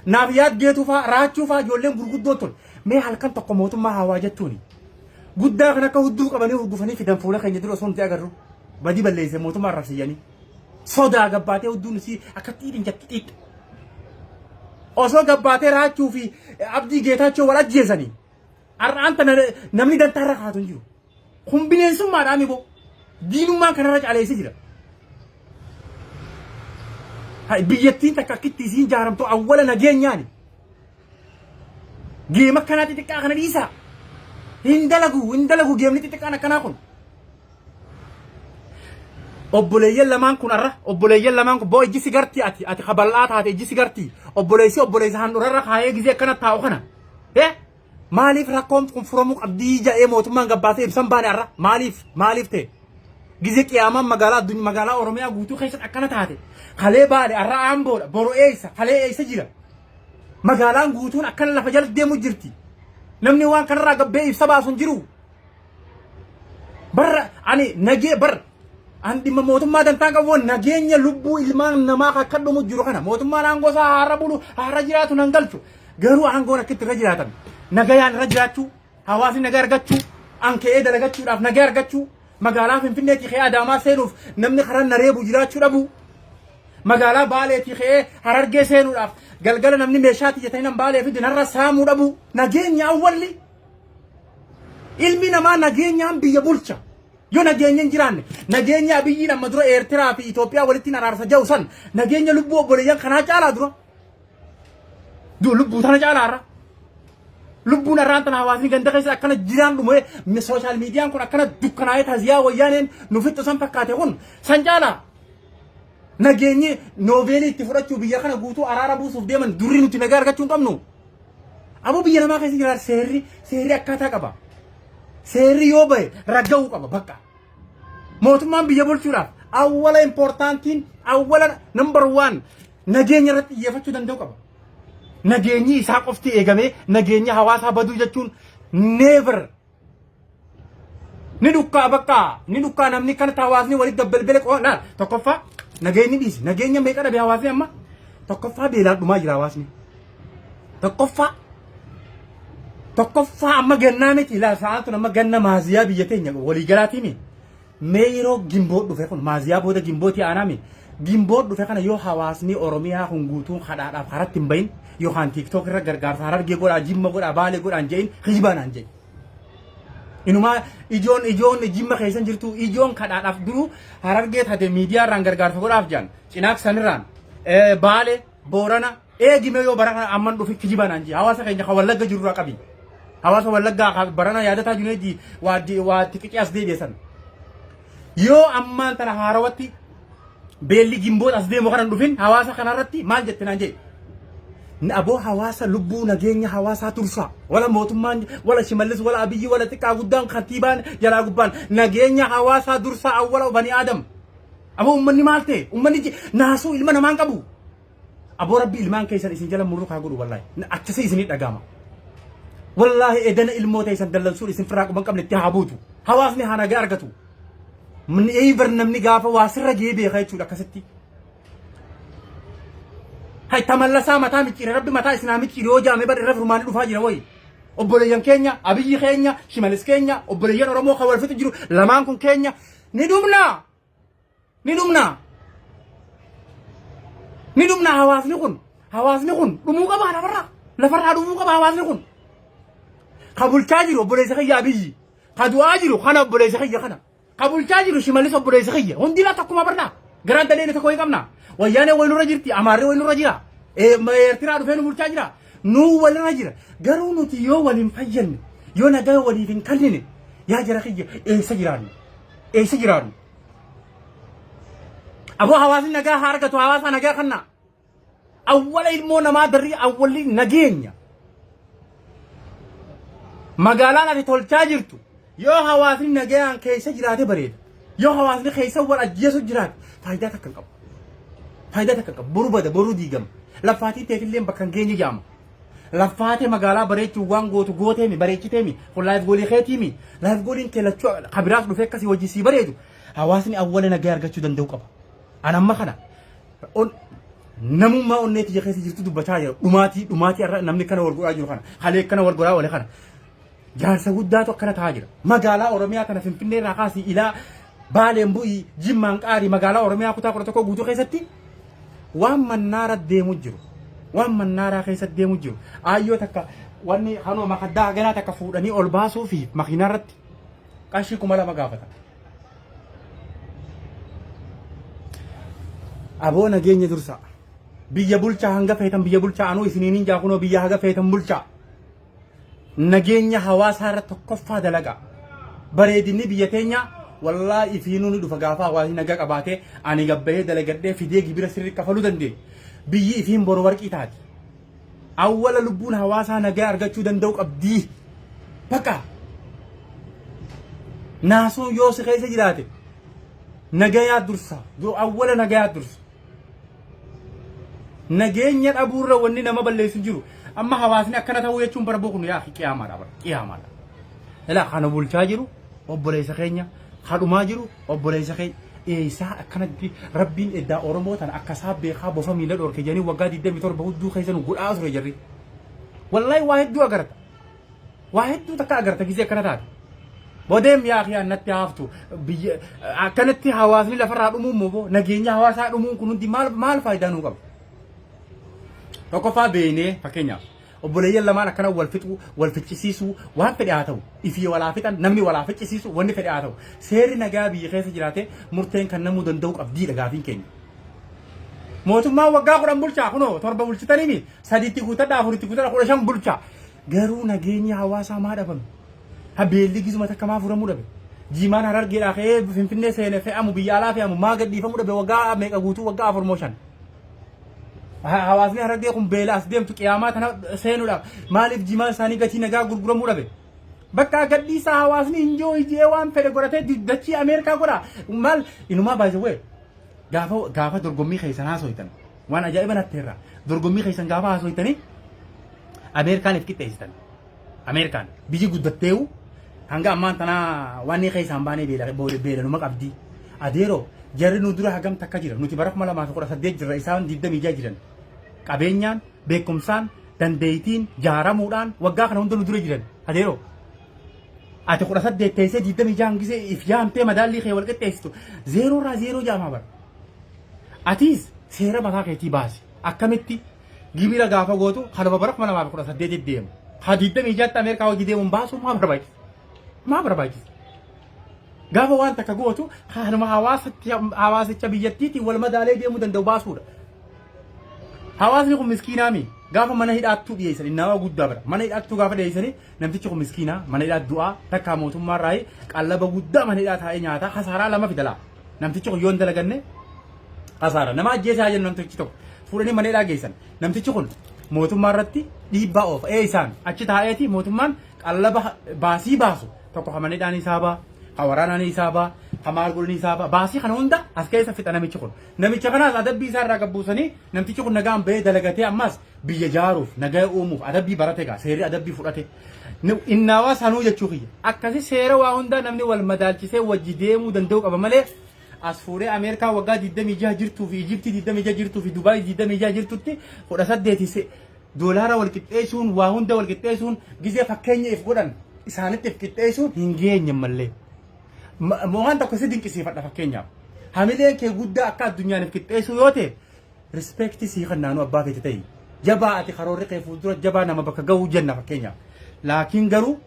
[SPEAKER 3] Naaf yaad geetuu faa raachuu faa ijoolleen gurguddoo tun mee halkan tokko mootummaa hawaa jettuuni. Guddaa kan akka hudduu qabanii hurgufanii fidan fuula keenya dura osoo nuti agarru badii balleesse mootummaa arrabsiyyanii. Sodaa gabbaatee hudduun isii akka xiidhin jatti xiixxe. Osoo gabbaatee raachuu fi abdii geetaachoo wal ajjeesanii har'aan tana namni dantaa irra kaatu hin jiru. Kun bineensummaadhaa mi boo? Diinummaan kanarra caaleessee jira. Hai biyyattiin takka akkitti isiin jaaramtu awwala nageenyaani. Geema akkanaa xixiqqaa kana dhiisaa. Hin dalagu hin dalagu geemni xixiqqaan akkanaa kun. Obboleeyyan lamaan kun arra obboleeyyan lamaan kun boo ijji si garti ati ati kabal'aa taate ijji si garti obboleessi obboleessa handhurarra kaayee gizee akkana taa'u kana. Eh Maaliif rakkoon kun furamuu qabdii jedhee mootummaan gabbaasee ibsan baane har'a maaliif maaliif ta'e gizee qiyaamaan magaalaa addunyaa magaalaa Oromiyaa guutuu keessatti akkana taate kalee baale har'a Amboodha boru eessa kalee eessa jira magaalaan guutuun akkana lafa jala deemu jirti namni waan kanarraa gabbee ibsa baasu hin jiru barra ani nagee bar an dhimma mootummaa dantaa qabu nageenya lubbuu ilmaan namaa akka dhumu jiru kana mootummaan aangoo isaa haara bulu haara jiraatu nan galchu Garuu aangoon akkitti irra jiraatan nagayaan irra jiraachuu, hawaasni nagaa argachuu, an ka'ee dalagachuudhaaf nagaa argachuu, magaalaa Finfinneetii ka'ee Adaamaa seenuuf namni karaa na reebu jiraachuu dhabuu, magaalaa Baaleetii ka'ee Harargee seenuudhaaf galgala namni meeshaa tiyyatanii nan Baalee fide narra saamuu dhabuu, nageenya awwalli. Ilmi namaa nageenyaan biyya bulcha. Yoo nageenya hin jiraanne nageenya Abiyyiin amma dura Eertiraa fi Itoophiyaa walitti hin araarsa jedhu san nageenya lubbuu obboleeyyan kanaa caalaa dura. Du lubbuu tana caalaa irra. Lubbuun arraan tana hawaasni ganda keessa akkana jiraan dhume social miidiyaan kun akkana dukkanaa'ee taziyaa wayyaaneen nu fixxu san fakkaate kun san caalaa. Nageenyi noobeelii itti fudhachuu biyya kana guutuu araara buusuuf deeman durri nuti nagaa argachuu hin qabnu. Aboo biyya namaa keessa jiraatu seerri seerri akkaataa qaba. Seerri yoo bahe ragga'uu qaba bakka. Mootummaan biyya bulchuudhaaf awwala importantiin awwala number one nageenya irratti xiyyeeffachuu danda'u qaba. Nageenyi isaa qofti eegamee nageenya hawaasaa baduu jechuun never. Ni dhukkaa bakka ni dhukkaa namni kanatti hawaasni walitti dabbalbele qoo laal. Tokkoffaa nageenyi dhiisi, nageenya meeqa dhabe hawaasni amma? Tokkoffaa beelaan dhumaa jira hawaasni. Tokkoffaa amma gannaa miti laal, sa'aan tun amma ganna maaziyaa biyya teenya waliigalaatiimi. Mee yeroo gimboo dhufe kun, maaziyaa booda gimbootii aanaami, gimboo dhufe kana yoo hawaasni Oromiyaa kun guutuun kadhaadhaaf karatti hin bahin yookaan TikTok irra gargaarsa Harargee godhaa, Jimma godhaa, Baalee godhaan jedhin, kijibaa naan jedhin. Inumaa ijoon Jimma keessan jirtu ijoon kadhaadhaaf duruu Harargee taate miidiyaa irraan gargaarsa godhaaf jedhan Cinaak sanirraan, Baale, Boorana eegime. Yoo bara kana amman dhufi kijibaa naan jedhe, hawaasa keenya kan Wallagga jirurraa qabi. Hawaasa Wallaggaa barana yaadataa Juneejii waa tiqicee as deebi'e san. Yoo ammaan tana haarawatti beelli gimboota as deemu kana hin dhufin hawaasa kanarratti maal jette naan jedhe. Aboo, hawaasa lubbuu nageenya hawaasaa tursaa. Wala mootummaan, wala Shimallis, wala Abiyyi, wala xiqqaa guddaan, kantiibaan jalaa gubbaan, nageenya hawaasaa dursaa awwala bani Aadam. Aboo, uummanni maal ta'e? Uummanni naasuu ilma namaan qabu. Aboo, Rabbi ilmaan keessan isin jala murru kaa godhu, wallaahi. Akkasii isinii dhaga'ama. Wallaahi edana ilmoo teessan dallansuun isin firraa quban qabne itti haa buutu. Hawaasni haa nagaa argatu. Eeyibar namni gaafa waa sirra gahee beeka jechuudha akkasitti. Hay, tamallasaa mataa micciire, Rabbi mataa isin haa micciire yoo jaame bar irra furmaanni dhufaa jira wayi. Obboleeyyan keenya, Abiyyi keenya, Shimalis keenya, obboleeyyan Oromoo kan wal fixu jiru lamaan kun keenya, ni dhumnaa. Ni dhumnaa. Ni dhumnaa. Hawaasni kun dhumuu qaba lafarraa. Lafarraa dhumuu qaba hawaasni kun. Ka bulchaa jiru obboleessa kiyya Abiyyi. Ka du'aa jiru kana obboleessa kiyya kana. Ka bulchaa jiru Shimallis obboleessa kiyya. Hundinaa tokkuma barnaa. Garaan dalee tokko hin qabna. Wayyaanee wayinurra jirti. Amaarri wayinurra jira. Eertiraa dhufee nu bulchaa jira. Nuu walirra jira. Garuu nuti yoo waliin fayyanne, yoo nagaa waliif hin kennine, yaa jara kiyya, eessa jiraannu? Eessa jiraannu? Aboo, hawaasni nagaa haa argatu, hawaasa nagaa kanna. Awwala ilmoo namaa darrii awwalli nageenya. Magaalaan ati tolchaa jirtu yoo hawaasni nagayaan keessa jiraate bareeda. Yoo hawaasni keessa wal ajjeesu jiraate faayidaa takka hin qabu. Faayidaa takka hin qabu. Boru bada, boru diigama. Laffaatii teetillee bakka hin geenye jaama. Laffaatee magaalaa bareechuun waan gootu gooteemi, bareechiteemi, kun life goalii keetiimi. Life goaliin kee lachuu kabiraas dhufee akkasii hojii sii bareedu. Hawaasni awwala nagaa argachuu danda'u qaba. An amma kana namummaa onnee tiyya keessa jirtu dubbachaa jira. Dhumaatii irra namni kana wal godhaa jiru kana. Halee kana wal godhaa oole kana. Jaarsa guddaatu akkana ta'aa jira. Magaalaa Oromiyaa kana Finfinnee irraa kaasii ilaa Baaleen bu'ii, Jimmaan qaarii, magaalaa Oromiyaa kutaa 11 guutuu keessatti waan mannaara deemu jiru. Waan mannaaraa keessatti deemu jiru. Aayyoo takka wanni kanuma makaddaa haganaa takka fuudhanii ol baasuu fi makiinaa irratti qarshii 2000 gaafata. Aboo, nageenya dursa. Biyya bulchaa hanga feetan biyya bulchaa, anuu isiniin hin jaakunoo, biyya haga feetan bulchaa. Nageenya hawaasaa irra tokkoffaa dalagaa. Bareedinni biyya teenyaa wallaahi ifiinuu ni dhufa gaafa hawaasni nagaa qabaatee ani gabbayee dalagadhee fidee gibira sirrii kafaluu dandeenye. Biyyi ifiin boru warqii taati. Awwala lubbuun hawaasaa nagaa argachuu danda'u qabdii. Bakka naasuun yoo si keessa jiraate nagayaa dursa. Awwala nagayaa dursa. Nageenya dhabuurra wanni nama balleessu hin jiru. Amma hawaasni akkana ta'uu jechuun bara boqnu yaa qiyaamaadha bara qiyaamaadha. Ilaa kana bulchaa jiru obboleessa keenya, kadhumaa jiru obboleessa keenya. Eessaa akkanatti Rabbiin eddaa Oromoo tana akka isaa beekaa bofa miila dhorke jedhanii waggaa 27 hudduu keessa nu godhaa ture jarri. Wallaahi waa hedduu agarta. Waa hedduu takka agarta gisee akkana taate. Bodeem yaa akhi, natti haaftu biyya akkanatti hawaasni lafarraa dhumuun moo nageenya hawaasaa dhumuun kun hundi maal maal faayidaa nuu qaba? Tokkoffaa beeynee, fakkeenyaaf obboleeyyan lamaan akkana wal fixuu, wal ficcisiisuu, waan fedhe haa ta'u, ifii walaa fixan, namni walaa ficcisiisu, wanni fedhe haa ta'u, seerri nagaa biyya keessa jiraate murteen kan namuu danda'u qabdiidha gaafiin keenya. Mootummaan waggaa 10 bulchaa, kunoo torba bulchitaniimi, sadiitti guutadha, afuritti guutadha, 15 bulchaa. Garuu nageenyi hawaasaa maa dhabame? Ha, beelli gizuma takka maa furamuu dhabe? Jimaan Harargeedhaa ka'ee Finfinnee seene fe'amu, biyya alaa fe'amu maa gadhiifamuu dhabe waggaa meeqa guutuu, waggaa afur moo shan? Hawaasni Harargee kun beela as deemtu qiyaamaa tana seenuudhaaf maaliif jimaan isaanii gatii nagaa gurguramuu dhabe? Bakka gadhiisaa hawaasni enjoy jee waan fedhe godhatee dachii Ameerikaa godha. Maal inumaa baay'ee gaafa dorgommii keessan haasoitan waan ajaa'iba natti irraa dorgommii keessan gaafa haasoitanii Ameerikaan if qixxeessitan. Ameerikaan biyyi guddatteewu hanga ammaan tanaa waan keessaan baanee beelanuma qabdi. Adeeroo jarri nu dura hagam takka jira. Nuti bara 2018 jirra isaan 26 jiran. Qabeenyaan, beekumsaan, dandeettiin, jaaramuudhaan waggaa kana hunda nu dura jiran. Adeeroo ati 18 teessee 26 hangisee if jaamtee madaallii kee wal qixxeessitu zeeroo irraa zeeroo jaamaa bara. Atiis seera mataa keetii baasi. Akkamitti gibira gaafa gootu kanuma bara 2018 deemu. Ha 26tti Ameerikaa hojii deemuun baasuu maa barbaachisa? Maa barbaachisa? Gaafa waan takka gootu kanuma hawaasicha biyyattiitiin wal madaalee deemuu danda'u baasuudha. Hawaasni kun miskiinaami. Gaafa mana hidhaattuu dhiyeessan innaa guddaa bara. Mana hidhaattuu gaafa dhiyeessanii namtichi kun miskiinaa mana hidhaa du'aa takkaa mootummaa irraa qallaba guddaa mana hidhaa taa'ee nyaataa kasaaraa lama fidalaa. Namtichi kun yoo hin dalaganne kasaara. Nama ajjeesaa jennu namtichi tokko fuudhanii mana hidhaa geessan. Namtichi kun mootummaa irratti dhiibbaa oofa. Ee isaan achi taa'eeti mootummaan qallaba baasii baasu tokko kan mana hidhaan isaa ba'a, kan waraanaan isaa ba'a, kan maal godhan isaa ba'a. Baasii kana hunda as keessa fixa namichi kun. Namicha kanaas adabbii isaa irraa gabbuusanii namtichi kun nagaan bahee dalagatee ammas biyya jaaruuf nagaa uumuuf adabbii barate gaa seerri adabbii fudhate. Innaawaa sanuu jechuu kiyya. Akkasi seera waa hundaa namni wal madaalchisee wajji deemuu danda'u qaba malee as fuudhee Ameerikaa waggaa 26 jirtuu fi Ijiptii 26 jirtuu fi Dubaay 26 jirtutti 18 doolaara wal qixxeessuun waa hunda wal qixxeessuun gizee fakkeenya if godhan isaanitti if qixxeessuun hin geenye mallee. Waan tokko si dinqisiifadha fakkeenyaaf. Hamileen kee guddaa akka addunyaan if qixxeessuu yoo ta'e respect sii kan naannoo abbaa feete ta'e. Jabaa ati karoorri kee fuuldura jabaa nama bakka gahuu jenna fakkeenyaaf. Laakiin garuu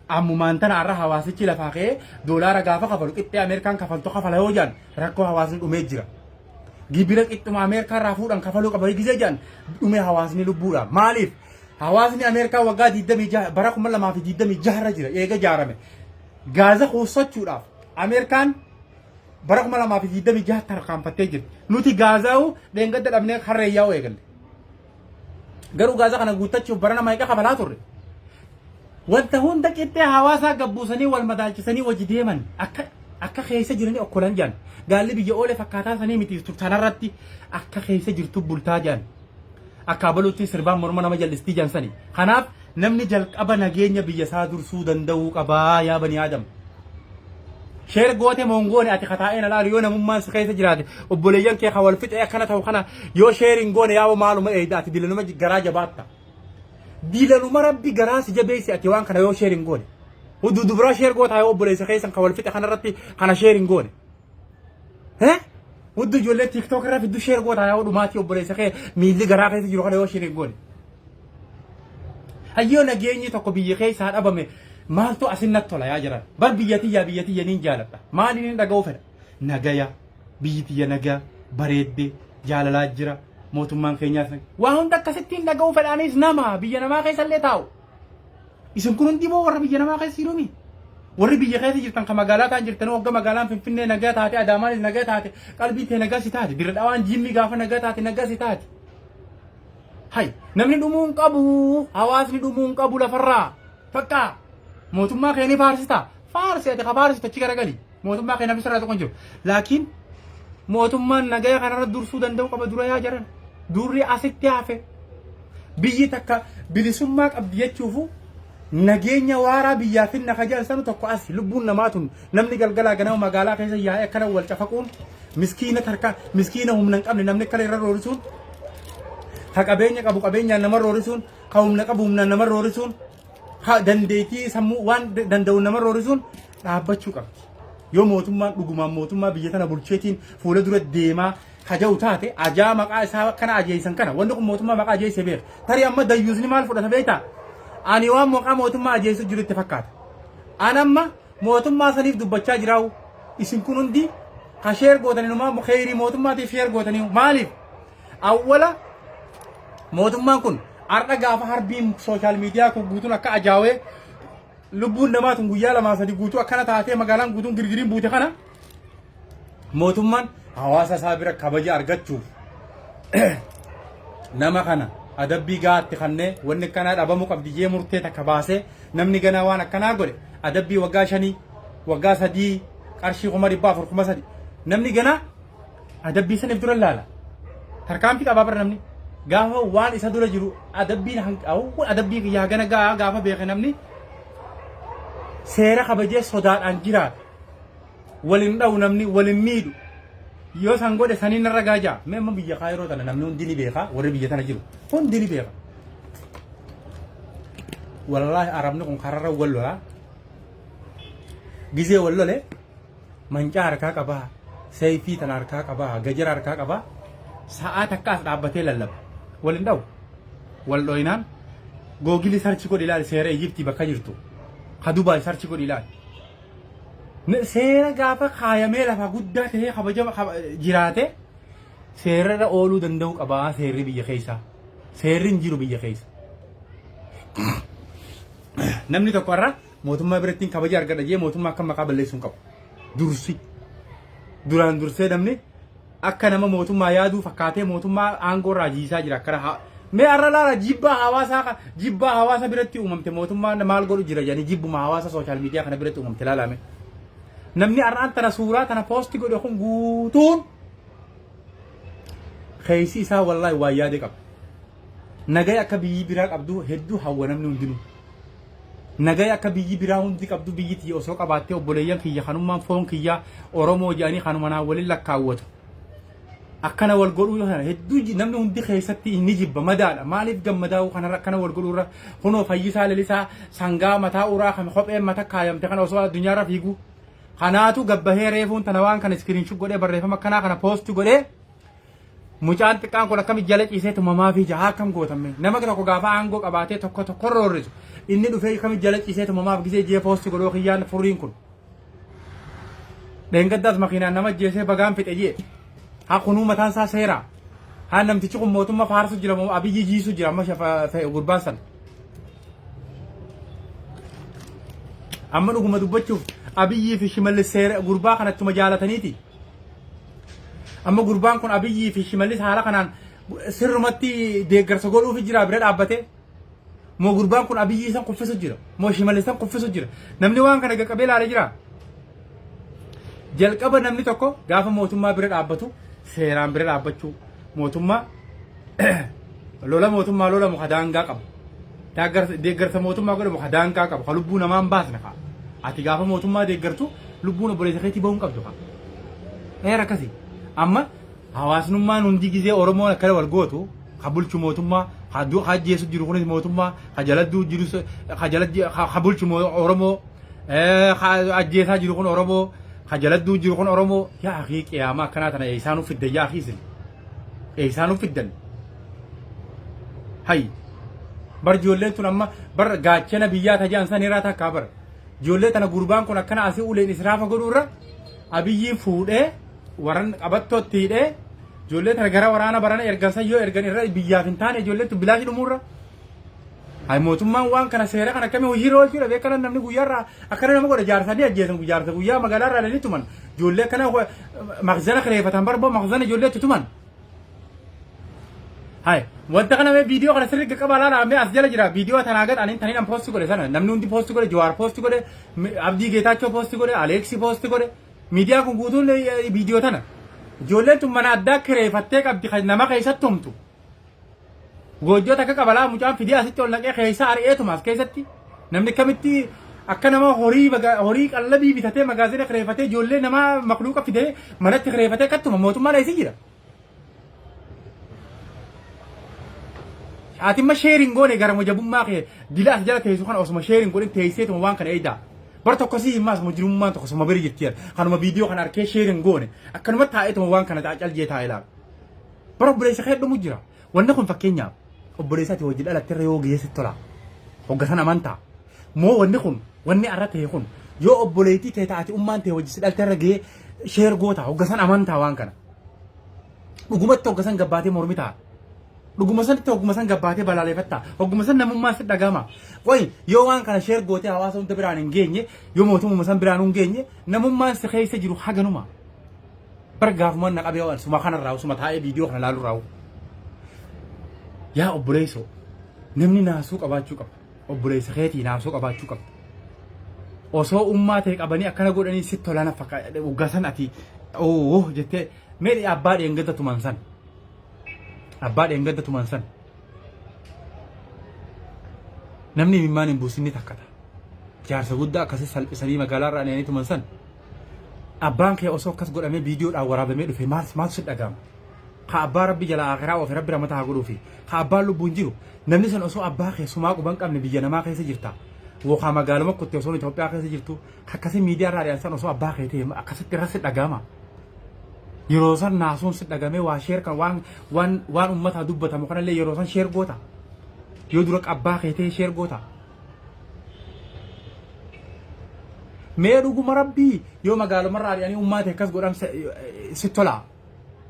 [SPEAKER 3] ammumaan tana har'a hawaasichi lafaa ka'ee doolaara gaafa kafalu qixxee Ameerikaan kafaltu kafala yoo jedhan rakkoo hawaasni dhumee jira. Gibira qixxuma Ameerikaa irraa fuudhan kafaluu qaba gizee jedhan dhumee hawaasni lubbuudha. Maaliif? Hawaasni Ameerikaa waggaa 26 bara 2026 irra jira eega ijaarame. Gaaza kuusachuudhaaf Ameerikaan bara 2026 tarkaanfattee jirti. Nuti gaazaa'u dheengadda dhabnee harreeyyaa'u eegalle. Garuu gaaza kana guuttachuuf bara nama meeqa kafalaa turre. Wanta hunda qixxee hawaasaa gabbuusanii wal madaalchisanii wajji deeman akka keessa jiranii okkolan jedhan. Gaalli biyya oole fakkaataa sanii miti tanarratti akka keessa jirtu bultaa jedhan. Akka abaluutti sirbaan morma nama jallistii jedhan sani. Kanaaf namni jalqaba nageenya biyya isaa dursuu danda'uu qabaa yaa bani Aadam. Share goote mongoone ati kataa'een alaalu yoo namummaan si keessa jiraate obboleeyyan kee kan wal fixee akkana ta'u kana yoo share hin goone yaa'u maaluma eeyda ati dilanuma garaa jabaatta. Dilanuma rabbi garaa si jabeessi ati waan kana yoo share hin goone. Hudduu dubraa share gootaa yoo obboleessa keessan kan wal fixe kanarratti kana share hin goone. Hudduu ijoollee TikTok irra fiddu share gootaa yoo dhumaatii obboleessa kee miilli garaa keessa jiru kana yoo share hin goone. Hayyoo nageenyi tokko biyya keessaa dhabame maaltu asin natti tola yaa jiran. Bar biyya tiyya biyya tiyya niin jaaladha. Maaliin hin dhaga'uu fedha? Nagaya biyyi tiyya nagaa bareedde jaalalaa jira mootummaan keenyaas waa hunda akkasitti hin dhaga'uu fedhaanis nama biyya namaa keessa illee taa'u. Isin kun hundi moo warra biyya namaa keessa jirumi? Warri biyya keessa jirtan kan magaalaa ta'an jirtan wagga magaalaan Finfinnee nagaa taate Adaamaanis nagaa taate qalbii tee nagaa si taate dirra dhawaan jimmii gaafa nagaa taate nagaa si taate. Hay namni dhumuu hin qabu hawaasni dhumuu hin qabu lafarraa bakka mootummaa kee ni faarsita faarsi ati ka faarsitu achi garagali mootummaa kee namni sirraa tokko hin jiru laakiin mootummaan nagaya kanarra dursuu danda'u qaba dura yaa jaran durri asitti hafe biyyi takka bilisummaa qabdi jechuufu nageenya waaraa biyyaa finna ka jedhan sanu tokko asi lubbuun namaa tun namni galgalaa ganama magaalaa keessa yaa'ee akkana wal cafaquun miskiina tarkaa miskiina humna hin qabne namni akkana irra roorisuun ka qabeenya qabu qabeenyaan nama roorisuun ka humna qabu humnaan nama roorisuun ka dandeettii sammuu waan danda'u nama roorisuun dhaabbachuu qabdi. Yoo mootummaan dhugumaan mootummaa biyya tana bulcheetiin fuula dura deemaa kaja'u taate ajaa maqaa isaa akkana ajeessan kana wanni kun mootummaa maqaa ajeesse beeka. Tarii amma dayyuusni maal fudhata beektaa? Ani waan maqaa mootummaa ajeessu jiru itti fakkaata. An amma mootummaa saniif dubbachaa jiraa'u isin kun hundi ka share gootanii numaa kheyrii mootummaatiif share gootanii maaliif? Awwala mootummaan kun har'a gaafa harbiin social media kun guutuun akka ajaawee lubbuun namaa tun guyyaa lamaa sadi guutuu akkana taatee magaalaan guutuun girgiriin buute kana mootummaan hawaasa isaa bira kabaja argachuuf nama kana adabbii gahaatti kannee wanni akkanaa dhabamuu qabdi jee murtee takka baasee namni ganaa waan akkanaa godhe adabbii waggaa 5 waggaa 3 qarshii 400,000 3,000 namni ganaa adabbii saniif dura laala tarkaanfii qabaa bara namni. Gaafa waan isa dura jiru adabbiin adabbii kiyya hagana gahaa gaafa beeke namni seera kabajee sodaadhaan jiraata. Wal hin dha'u namni wal hin miidhu. Yoo san godhe saniin narra gaajaa. Mee amma biyya kaayiroo tana namni hundi ni beeka warri biyya tana jiru hundi ni beeka. Wallaahi arabni kun kararra wal lolaa. Gizee wal lole mancaa harkaa qabaa, seeyfii tana harkaa qabaa, gajara harkaa qabaa. Sa'aa takka as dhaabbatee lallaba. Wal hin dha'u. Wal dhoyinaan googilii sarchi godhi ilaali seera Ijiptii bakka jirtu. Ka Dubaay sarchi godhi ilaali. Seera gaafa kaayamee lafa guddaa ta'ee kabajama jiraate seerarra ooluu danda'u qabaa seerri biyya keessaa. Seerri hin jiru biyya keessa. Namni tokko har'a mootummaa biratti kabaja argadha jee mootummaa akka maqaa balleessuu hin qabu. Dursi. Duraan dursee namni akka nama mootummaa yaaduu fakkaatee mootummaa aangoo irraa jiisaa jira akkana haa mee har'a laala jibbaa hawaasaa jibbaa hawaasa biratti uumamte mootummaan maal godhu jira jedhanii jibbuma hawaasa sooshaal miidiyaa kana biratti uumamte laalame. Namni har'aan tana suuraa tana poosti godhe kun guutuun keessi isaa wallaahi waan yaade qaba. Nagaya akka biyyi biraa qabdu hedduu hawwa namni hundinuu. Nagaya akka biyyi biraa hundi qabdu biyyi tiyya osoo qabaattee obboleeyyan kiyya kanummaan foon kiyya Oromoo jedhanii kanuma naan waliin lakkaawwatu. Akkana wal godhuu kana hedduu namni hundi keessatti ni jibba madaadha. Maaliif gammadaa'uu kanarra akkana wal godhuu irra kunoo Fayyisaa Lelisaa sangaa mataa uraa kan kopheen mata kaayamte kana osoo addunyaarra fiiguu. Kanaatu gabbahee reefuun tana waan kana iskiriinshut godhee barreeffama akkanaa kana poosti godhee Mucaan xiqqaan kun akkamitti jala ciisee tumamaa fi jahaa akkam gootamme nama tokko gaafa aangoo qabaatee tokko tokko roorrisu inni dhufee akkamitti jala ciisee tumamaaf gisee jee poosti godhoo kiyyaan furriin kun. Dheengaddaas makiinaan nama jeesee bagaan fixe jee haa kunuu mataan isaa seera. Haa namtichi kun mootummaa faarsu jira moo abiyyi jiisu jira amma gurbaan sana. Amma dhuguma dubbachuuf abiyyii fi shimallis seera gurbaa kanattuma jaalataniiti. Amma gurbaan kun Abiyyii fi Shimallis haala kanaan sirrumatti deeggarsa godhuufi jira bira dhaabbatee. Moo gurbaan kun Abiyyii san kuffisu jira. Moo Shimallis san kuffisu jira. Namni waan kana qaqqabee ilaalee jira. Jalqaba namni tokko gaafa mootummaa bira dhaabbatu seeraan bira dhaabbachuu mootummaa lola mootummaa lolamu ka daangaa qabu. Deeggarsa mootummaa godhamu ka daangaa qabu ka lubbuu namaa hin baasne ka. Ati gaafa mootummaa deeggartu lubbuun obboleessa keetii bahuu hin qabdu ka. Heera akkasii. Amma hawaasnummaan hundi gizee Oromoon akkana wal gootu ka bulchu mootummaa ka ka ajjeesu jiru kunis mootummaa ka jaladduu jirus ka jala ka bulchu Oromoo ka ajjeesaa jiru kun Oromoo ka jaladduu jiru kun Oromoo yaa akii qiyaamaa akkanaa tana eessaa nuuf fiddan yaa akii isin. Eessaa nuuf fiddan? Hay. Bar ijoolleen tun amma bar gaachana biyyaa tajaan san irraa takkaa bar. Ijoollee tana gurbaan kun akkana asii uleen israafa godhuu irra abiyyiin fuudhee waran qabattootti hidhee ijoollee tana gara waraana barana ergan san yoo ergan irra biyyaaf hin taane ijoolleen tun bilaashi dhumuurra. Hay mootummaan waan kana seera kana akkamii hojiirra oolchuudha beekana namni guyyaarraa akkana nama godha jaarsanii ajjeesan jaarsa guyyaa magaalaarraa lanii tuman ijoollee akkana makzana kireeffatan barboo makzana ijoollee itti tuman. Hay wanta kana mee viidiyoo kana sirrii qaqqabaa laala mee as jala jira viidiyoo tanaa gad ani taniin an poosti godhe sana namni hundi poosti godhe Jawaar poosti godhe Abdii Geetaachoo poosti godhe Aleeksii poosti godhe miidiyaan kun guutuun viidiyoo tana ijoolleen tun mana addaa kireeffattee qabdi kan nama keessatti tumtu. Goojjoo takka qaba laa mucaan fidee asitti ol naqee keessa ari'eetuma as keessatti namni akkamitti akka nama horii horii qallabii bitatee magaazina kireeffatee ijoollee namaa makluuqa fidee manatti kireeffatee kattuma mootummaan eessa jira. Ati imma sheeriin goone gara mujabummaa kee dila as jala teessu kana osuma sheeriin godhin teesseetuma waan kana eeydaa. Bar tokko si himmaas mujrimummaan tokko suma bira jirti kanuma viidiyoo kana arkee sheeriin goone akkanuma taa'eetuma waan kana caljee taa'ee laala. Bara obboleessa kee dhumu jira. Wanni kun fakkeenyaaf obboleessa ati wajjin dhalatte irra yoo gahee sitti tola. Hoggasan amantaa. Moo wanni kun wanni arra ta'e kun yoo obboleettii tee taate ummaan tee wajji si dhalte irra gahee sheer goota hoggasan amantaa waan kana. Dhugumatti hoggasan gabbaatee mormitaa. Dhuguma sanitti hogguma san gabbaatee balaaleffatta. Hogguma san namummaan si dhagama. Qoy yoo waan kana sheer gootee hawaasa hunda biraan hin geenye yoo mootummaa san biraan hin geenye namummaan si keessa jiru haganuma. Bar gaafumaan na qabee waan suma kanarraa suma taa'ee viidiyoo kana laalurraa. Yaa obboleessoo namni naasuu qabaachuu qaba. Obboleessa keetii naasuu qabaachuu qabda. Osoo ummaa ta'e qabanii akkana godhanii sitti tolana fakkaata waggaa san ati oo jettee mee abbaa dheengadda tuman san. Abbaa dheengadda tuman san. Namni imimmaan hin buusin ni takkata. Jaarsa guddaa akkasii salphisanii magaalaa irraa ari'anii tuman san. Abbaan kee osoo akkas godhamee viidiyoodhaan waraabamee dhufe maal maaltu si dhaga'ama? Ka abbaa rabbi jala akiraa oofe rabbi ramata haa godhuufi. Ka abbaan lubbuun jiru namni san osoo abbaa kee sumaa quban qabne biyya namaa keessa jirta. Yookaan magaaluma kutte osoo Itoophiyaa keessa jirtu akkasii miidiyaa irraa ari'an san osoo abbaa kee ta'e akkasitti irra si dhaga'ama. Yeroo san naasuun si dhagamee waa sheer kan waan waan waan uummataa dubbatamu kanallee yeroo san sheer goota. Yoo dura abbaa kee ta'e sheer goota. Mee dhuguma rabbii yoo magaalomarraa ari'anii ummaa ta'e akkas godhan si tolaa.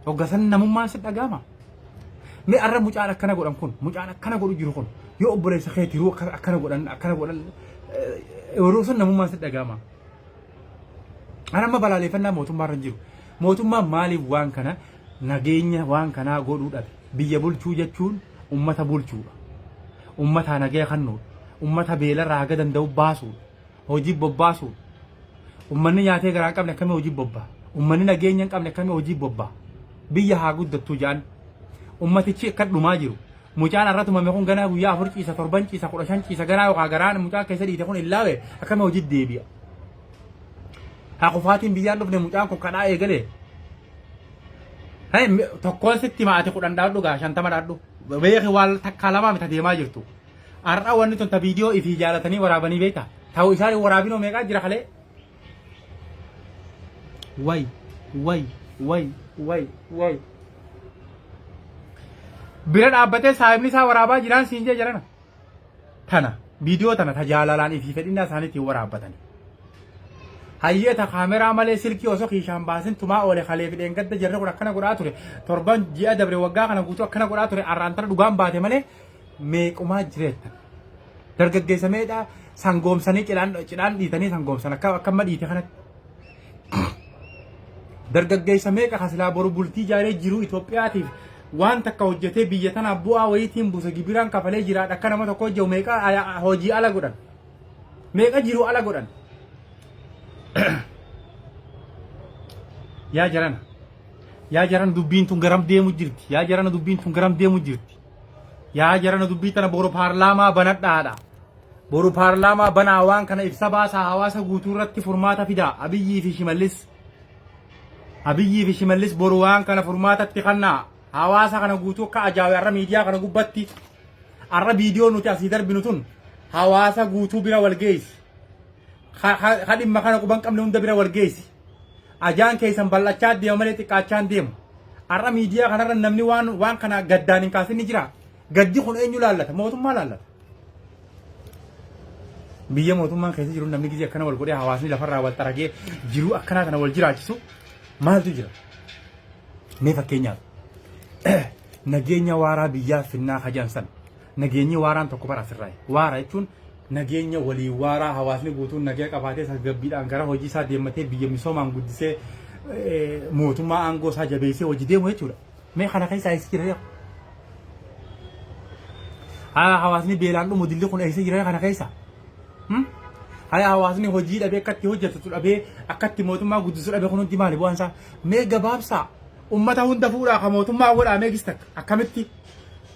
[SPEAKER 3] Hogga san namummaan si dhaga'ama. Mee arra mucaan akkana godhan kun mucaan akkana godhu jiru kun yoo obboleessa kee tiruu akkana godhan akkana godhan yeroo san namummaan si dhaga'ama. An amma balaaleffannaa mootummaa irra hin jiru. Mootummaan maaliif waan kana nageenya waan kanaa godhuu dhabe? Biyya bulchuu jechuun ummata bulchuudha. Ummataa nagaya kennuudha. Ummata beelarraa haga danda'u baasuudha. Hojii bobbaasuudha. Ummanni nyaatee garaa hin qabne akkamii hojii bobbaa? Ummanni nageenya hin qabne akkamii hojii bobbaa? Biyya haa guddattuu jedhan. Ummatichi akka dhumaa jiru. Mucaan har'a tumame kun ganaa guyyaa afur ciisa, torban ciisa, 15 ciisa ganaa yookaan garaan mucaa keessa dhiite kun illaawe akkamii hojii deebi'a? Haa kufaatiin biyyaan dhufne mucaan kun kadhaa eegalee. Tokkoon sitti maati 10 dhaadhu gaa 50 dhaadhu. Beeki waan takkaa lamaa mita deemaa jirtu. Har'a wanni tun ta viidiyoo ifii jaalatanii waraabanii beekta. Ta'u isaan waraabinoo meeqaa jira kalee. Way way way way way. Bira dhaabbatee saahibni isaa waraabaa jiraan siin jee jarana. Tana viidiyoo tana ta jaalalaan ifii fedhinnaa isaaniitiin waraabbatani. Hayyee ta kaameraa malee silkii osoo kiishaan baasin tumaa oole kalee fi dheengadda jarri kun akkana godhaa ture. Torban ji'a dabre waggaa kana guutuu akkana godhaa ture arraan tana dhugaan baate malee meequmaa jireetta. Dargaggeessa meedhaa sangoomsanii cidhaan cidhaan dhiitanii sangoomsan akka akka amma dhiite kanatti. Dargaggeessa meeqa ka silaa boru bultii ijaaree jiruu Itoophiyaatiif waan takka hojjetee biyya tanaaf bu'aa wayiitiin buuse gibiraan kafalee jiraadha akka nama tokko hojjetu meeqa hojii ala godhan. Meeqa jiruu ala godhan. Yaa jarana. Yaa jarana dubbiin tun garam deemu jirti. Yaa jarana dubbiin tun garam deemu jirti. Yaa jarana dubbii tana boru paarlaamaa banadhaadha. Boru paarlaamaa banaa waan kana ibsa baasaa hawaasa guutuu irratti furmaata fidaa Abiyyii fi Shimallis. Abiyyii fi Shimallis boru waan kana furmaatatti kannaa hawaasa kana guutuu akka ajaa'iba har'a miidiyaa kana gubbatti har'a viidiyoo nuti asii darbinu tun hawaasa guutuu bira wal geessi. Ka dhimma kana quban qabne hunda bira wal geessi. Ajaan keessan bal'achaa deema malee xiqqaachaa hin deemu. Har'a miidiyaa kanarra namni waan waan kana gaddaan hin kaasin ni jira. Gaddi kun eenyu laallata? Mootummaa laallata. Biyya mootummaan keessa jiru namni gizee akkana wal godhee hawaasni lafarraa wal xaragee jiruu akkanaa kana wal jiraachisu maaltu jira? Mee fakkeenyaaf nageenya waaraa biyyaa finnaa hajaan san nageenyi waaraan tokko bara asirraa waara jechuun nageenya walii waaraa hawaasni guutuun nagaya qabaatee tasgabbiidhaan gara hojii isaa deemmatee biyya misoomaan guddisee mootummaa aangoo isaa jabeessee hojii deemu jechuudha. Mee kana keessa eessa jira yaa? Haa hawaasni beelaan dhumu dilli kun eessa jira kana keessa? Haa hawaasni hojii dhabee akkatti hojjetu dhabee akkatti mootummaa guddisu dhabee kun hundi maali bu'aan isaa? Mee gabaabsaa ummata hunda fuudhaa ka mootummaa godhaa mee gistak akkamitti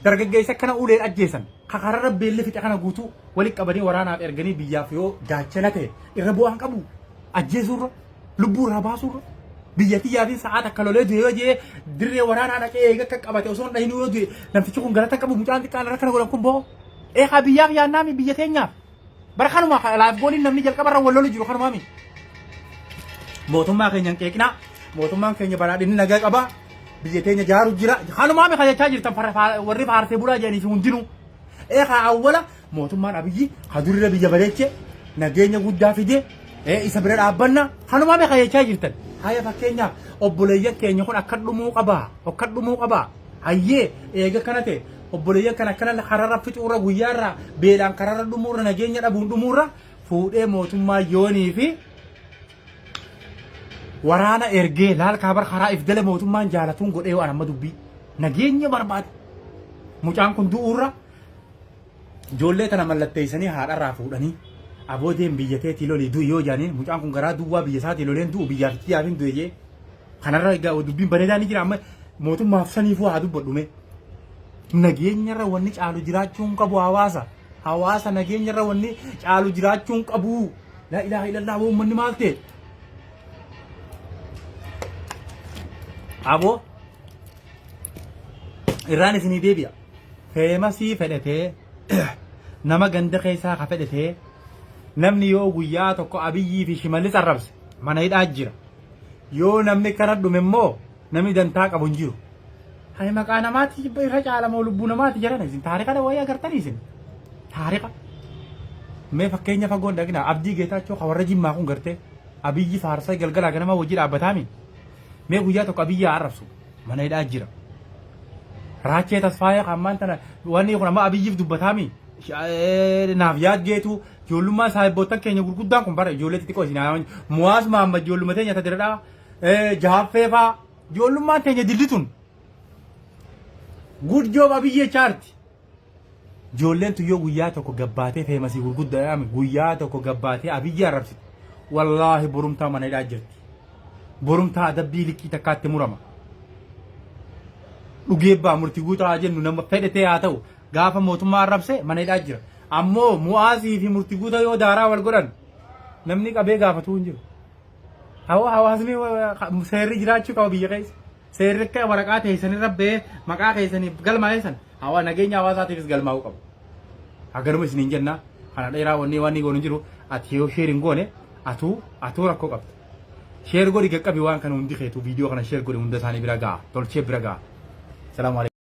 [SPEAKER 3] dargaggeessa akkana uleen ajjeesan ka kararra beelli fixe kana guutuu walitti qabanii waraanaaf erganii biyyaaf yoo gaachana ta'e irra bu'aan qabu ajjeesuurra. Lubbuu irraa baasuurra biyya tiyyaatiin sa'aa takka lolee du'e yoo jee dirree waraanaa dhaqee eega akka qabate osoo hin dhahinuu yoo du'e namtichi kun galata qabu mucaan xiqqaan irra kana godhan kun boo. Eegaa biyyaaf yaannaami biyya teenyaaf. Bara kanuma laaf gooliin namni jalqaba irra wal lolu jiru kanumaami. Mootummaa keenya hin qeeqinaa. Mootummaan keenya badhaadhinni nagaa qaba. Biyya teenya jaaru jira. Kanumaami kan jechaa jirtan warri faarsee bulaa jedhanii fi hundinuu. Eegaa awwala mootummaan Abiyyi ka durira biyya bareeche nageenya guddaa fide isa bira dhaabbanna kanumaa beeka jechaa jirtan. Haya fakkeenyaaf obboleeyyan keenya kun akka dhumuu qabaa akka dhumuu qabaa hayyee eega kana ta'e obboleeyyan kana akkana kararra fixuurra guyyaarra beelaan kararra dhumuurra nageenya dhabuun dhumuurra fuudhee mootummaa yoonii fi waraana ergee laal kaabar karaa if dala mootummaan jaalatuun godhee waan amma dubbii nageenya barbaada. Mucaan kun du'uurra ijoollee tana mallatteessanii haadharraa fuudhanii aboo deem biyya teetii lolii du'i yoo jedhanii mucaan kun garaa duwwaa biyya isaatii loleen du'u biyyaaf kiyyaaf hin du'e jee. Kanarra egaa dubbiin bareedaa ni jira amma mootummaaf saniifuu haa dubbadhu mee. Nageenyarra wanni caalu jiraachuu hin qabu hawaasa. Hawaasa nageenyarra wanni caalu jiraachuu hin qabu. Laa ilaaha illallah uummanni maal ta'e? Aboo irraan isinii deebi'a. Feemasii fedhatee nama ganda keessaa ka fedhatee namni yoo guyyaa tokko Abiyyii fi Shimallis arrabse mana hidhaa jira. Yoo namni kana dhume immoo namni dantaa qabu hin jiru. Hay maqaa namaati irra caala moo lubbuu namaati jedhan isin taarika wayii agartanii isin taarika. Mee fakkeenya fagoon dhaqina Abdii Geetaachoo ka warra Jimmaa kun gartee Abiyyi faarsaa galgalaa ganama wajji dhaabbataami. Mee guyyaa tokko Abiyyi haa arrabsu mana hidhaa jira. Raachee Tasfaayee kan ammaan tana wanni kun amma Abiyyiif dubbataami. Naaf yaad geetu ijoollummaa saahibboottan keenya gurguddaan kun bara ijoollee xixiqqoo isin haa Muwaas Mahammad ijoolluma teenya ta diradhaa Jaaffee faa ijoollummaan teenya dilli tun. Good job Abiyyi jechaarti. Ijoolleen tun yoo guyyaa tokko gabbaatee feemasii gurguddaa yaame guyyaa tokko gabbaatee Abiyyi arrabsite. Wallaahi borumtaa mana hidhaa jirti. Borumtaa adabbii likkii takkaatti murama. Dhugee baa murtii guutaa haa jennu nama fedhe ta'e haa ta'u gaafa mootummaa arrabse mana hidhaa jira. Ammoo mu'aazii fi murtii guutaa yoo daaraa wal godhan namni qabee gaafatuu hin jiru. Hawaasni seerri jiraachuu qaba biyya keessa. Seerri akka waraqaa teessanirra ba'ee maqaa keessaniif galmaa'e san hawa nageenya hawaasaatiifis galmaa'uu qaba. Haganuma isiniin jenna kana dheeraa wanni waan goonu hin jiru ati yoo sheer hin goone atuu atuu rakkoo qabda. Sheer godhi qaqqabi waan kana hundi keetuu viidiyoo kana sheer godhi hunda isaanii bira ga'a tolchee bira ga'a. Salaamu alaikum.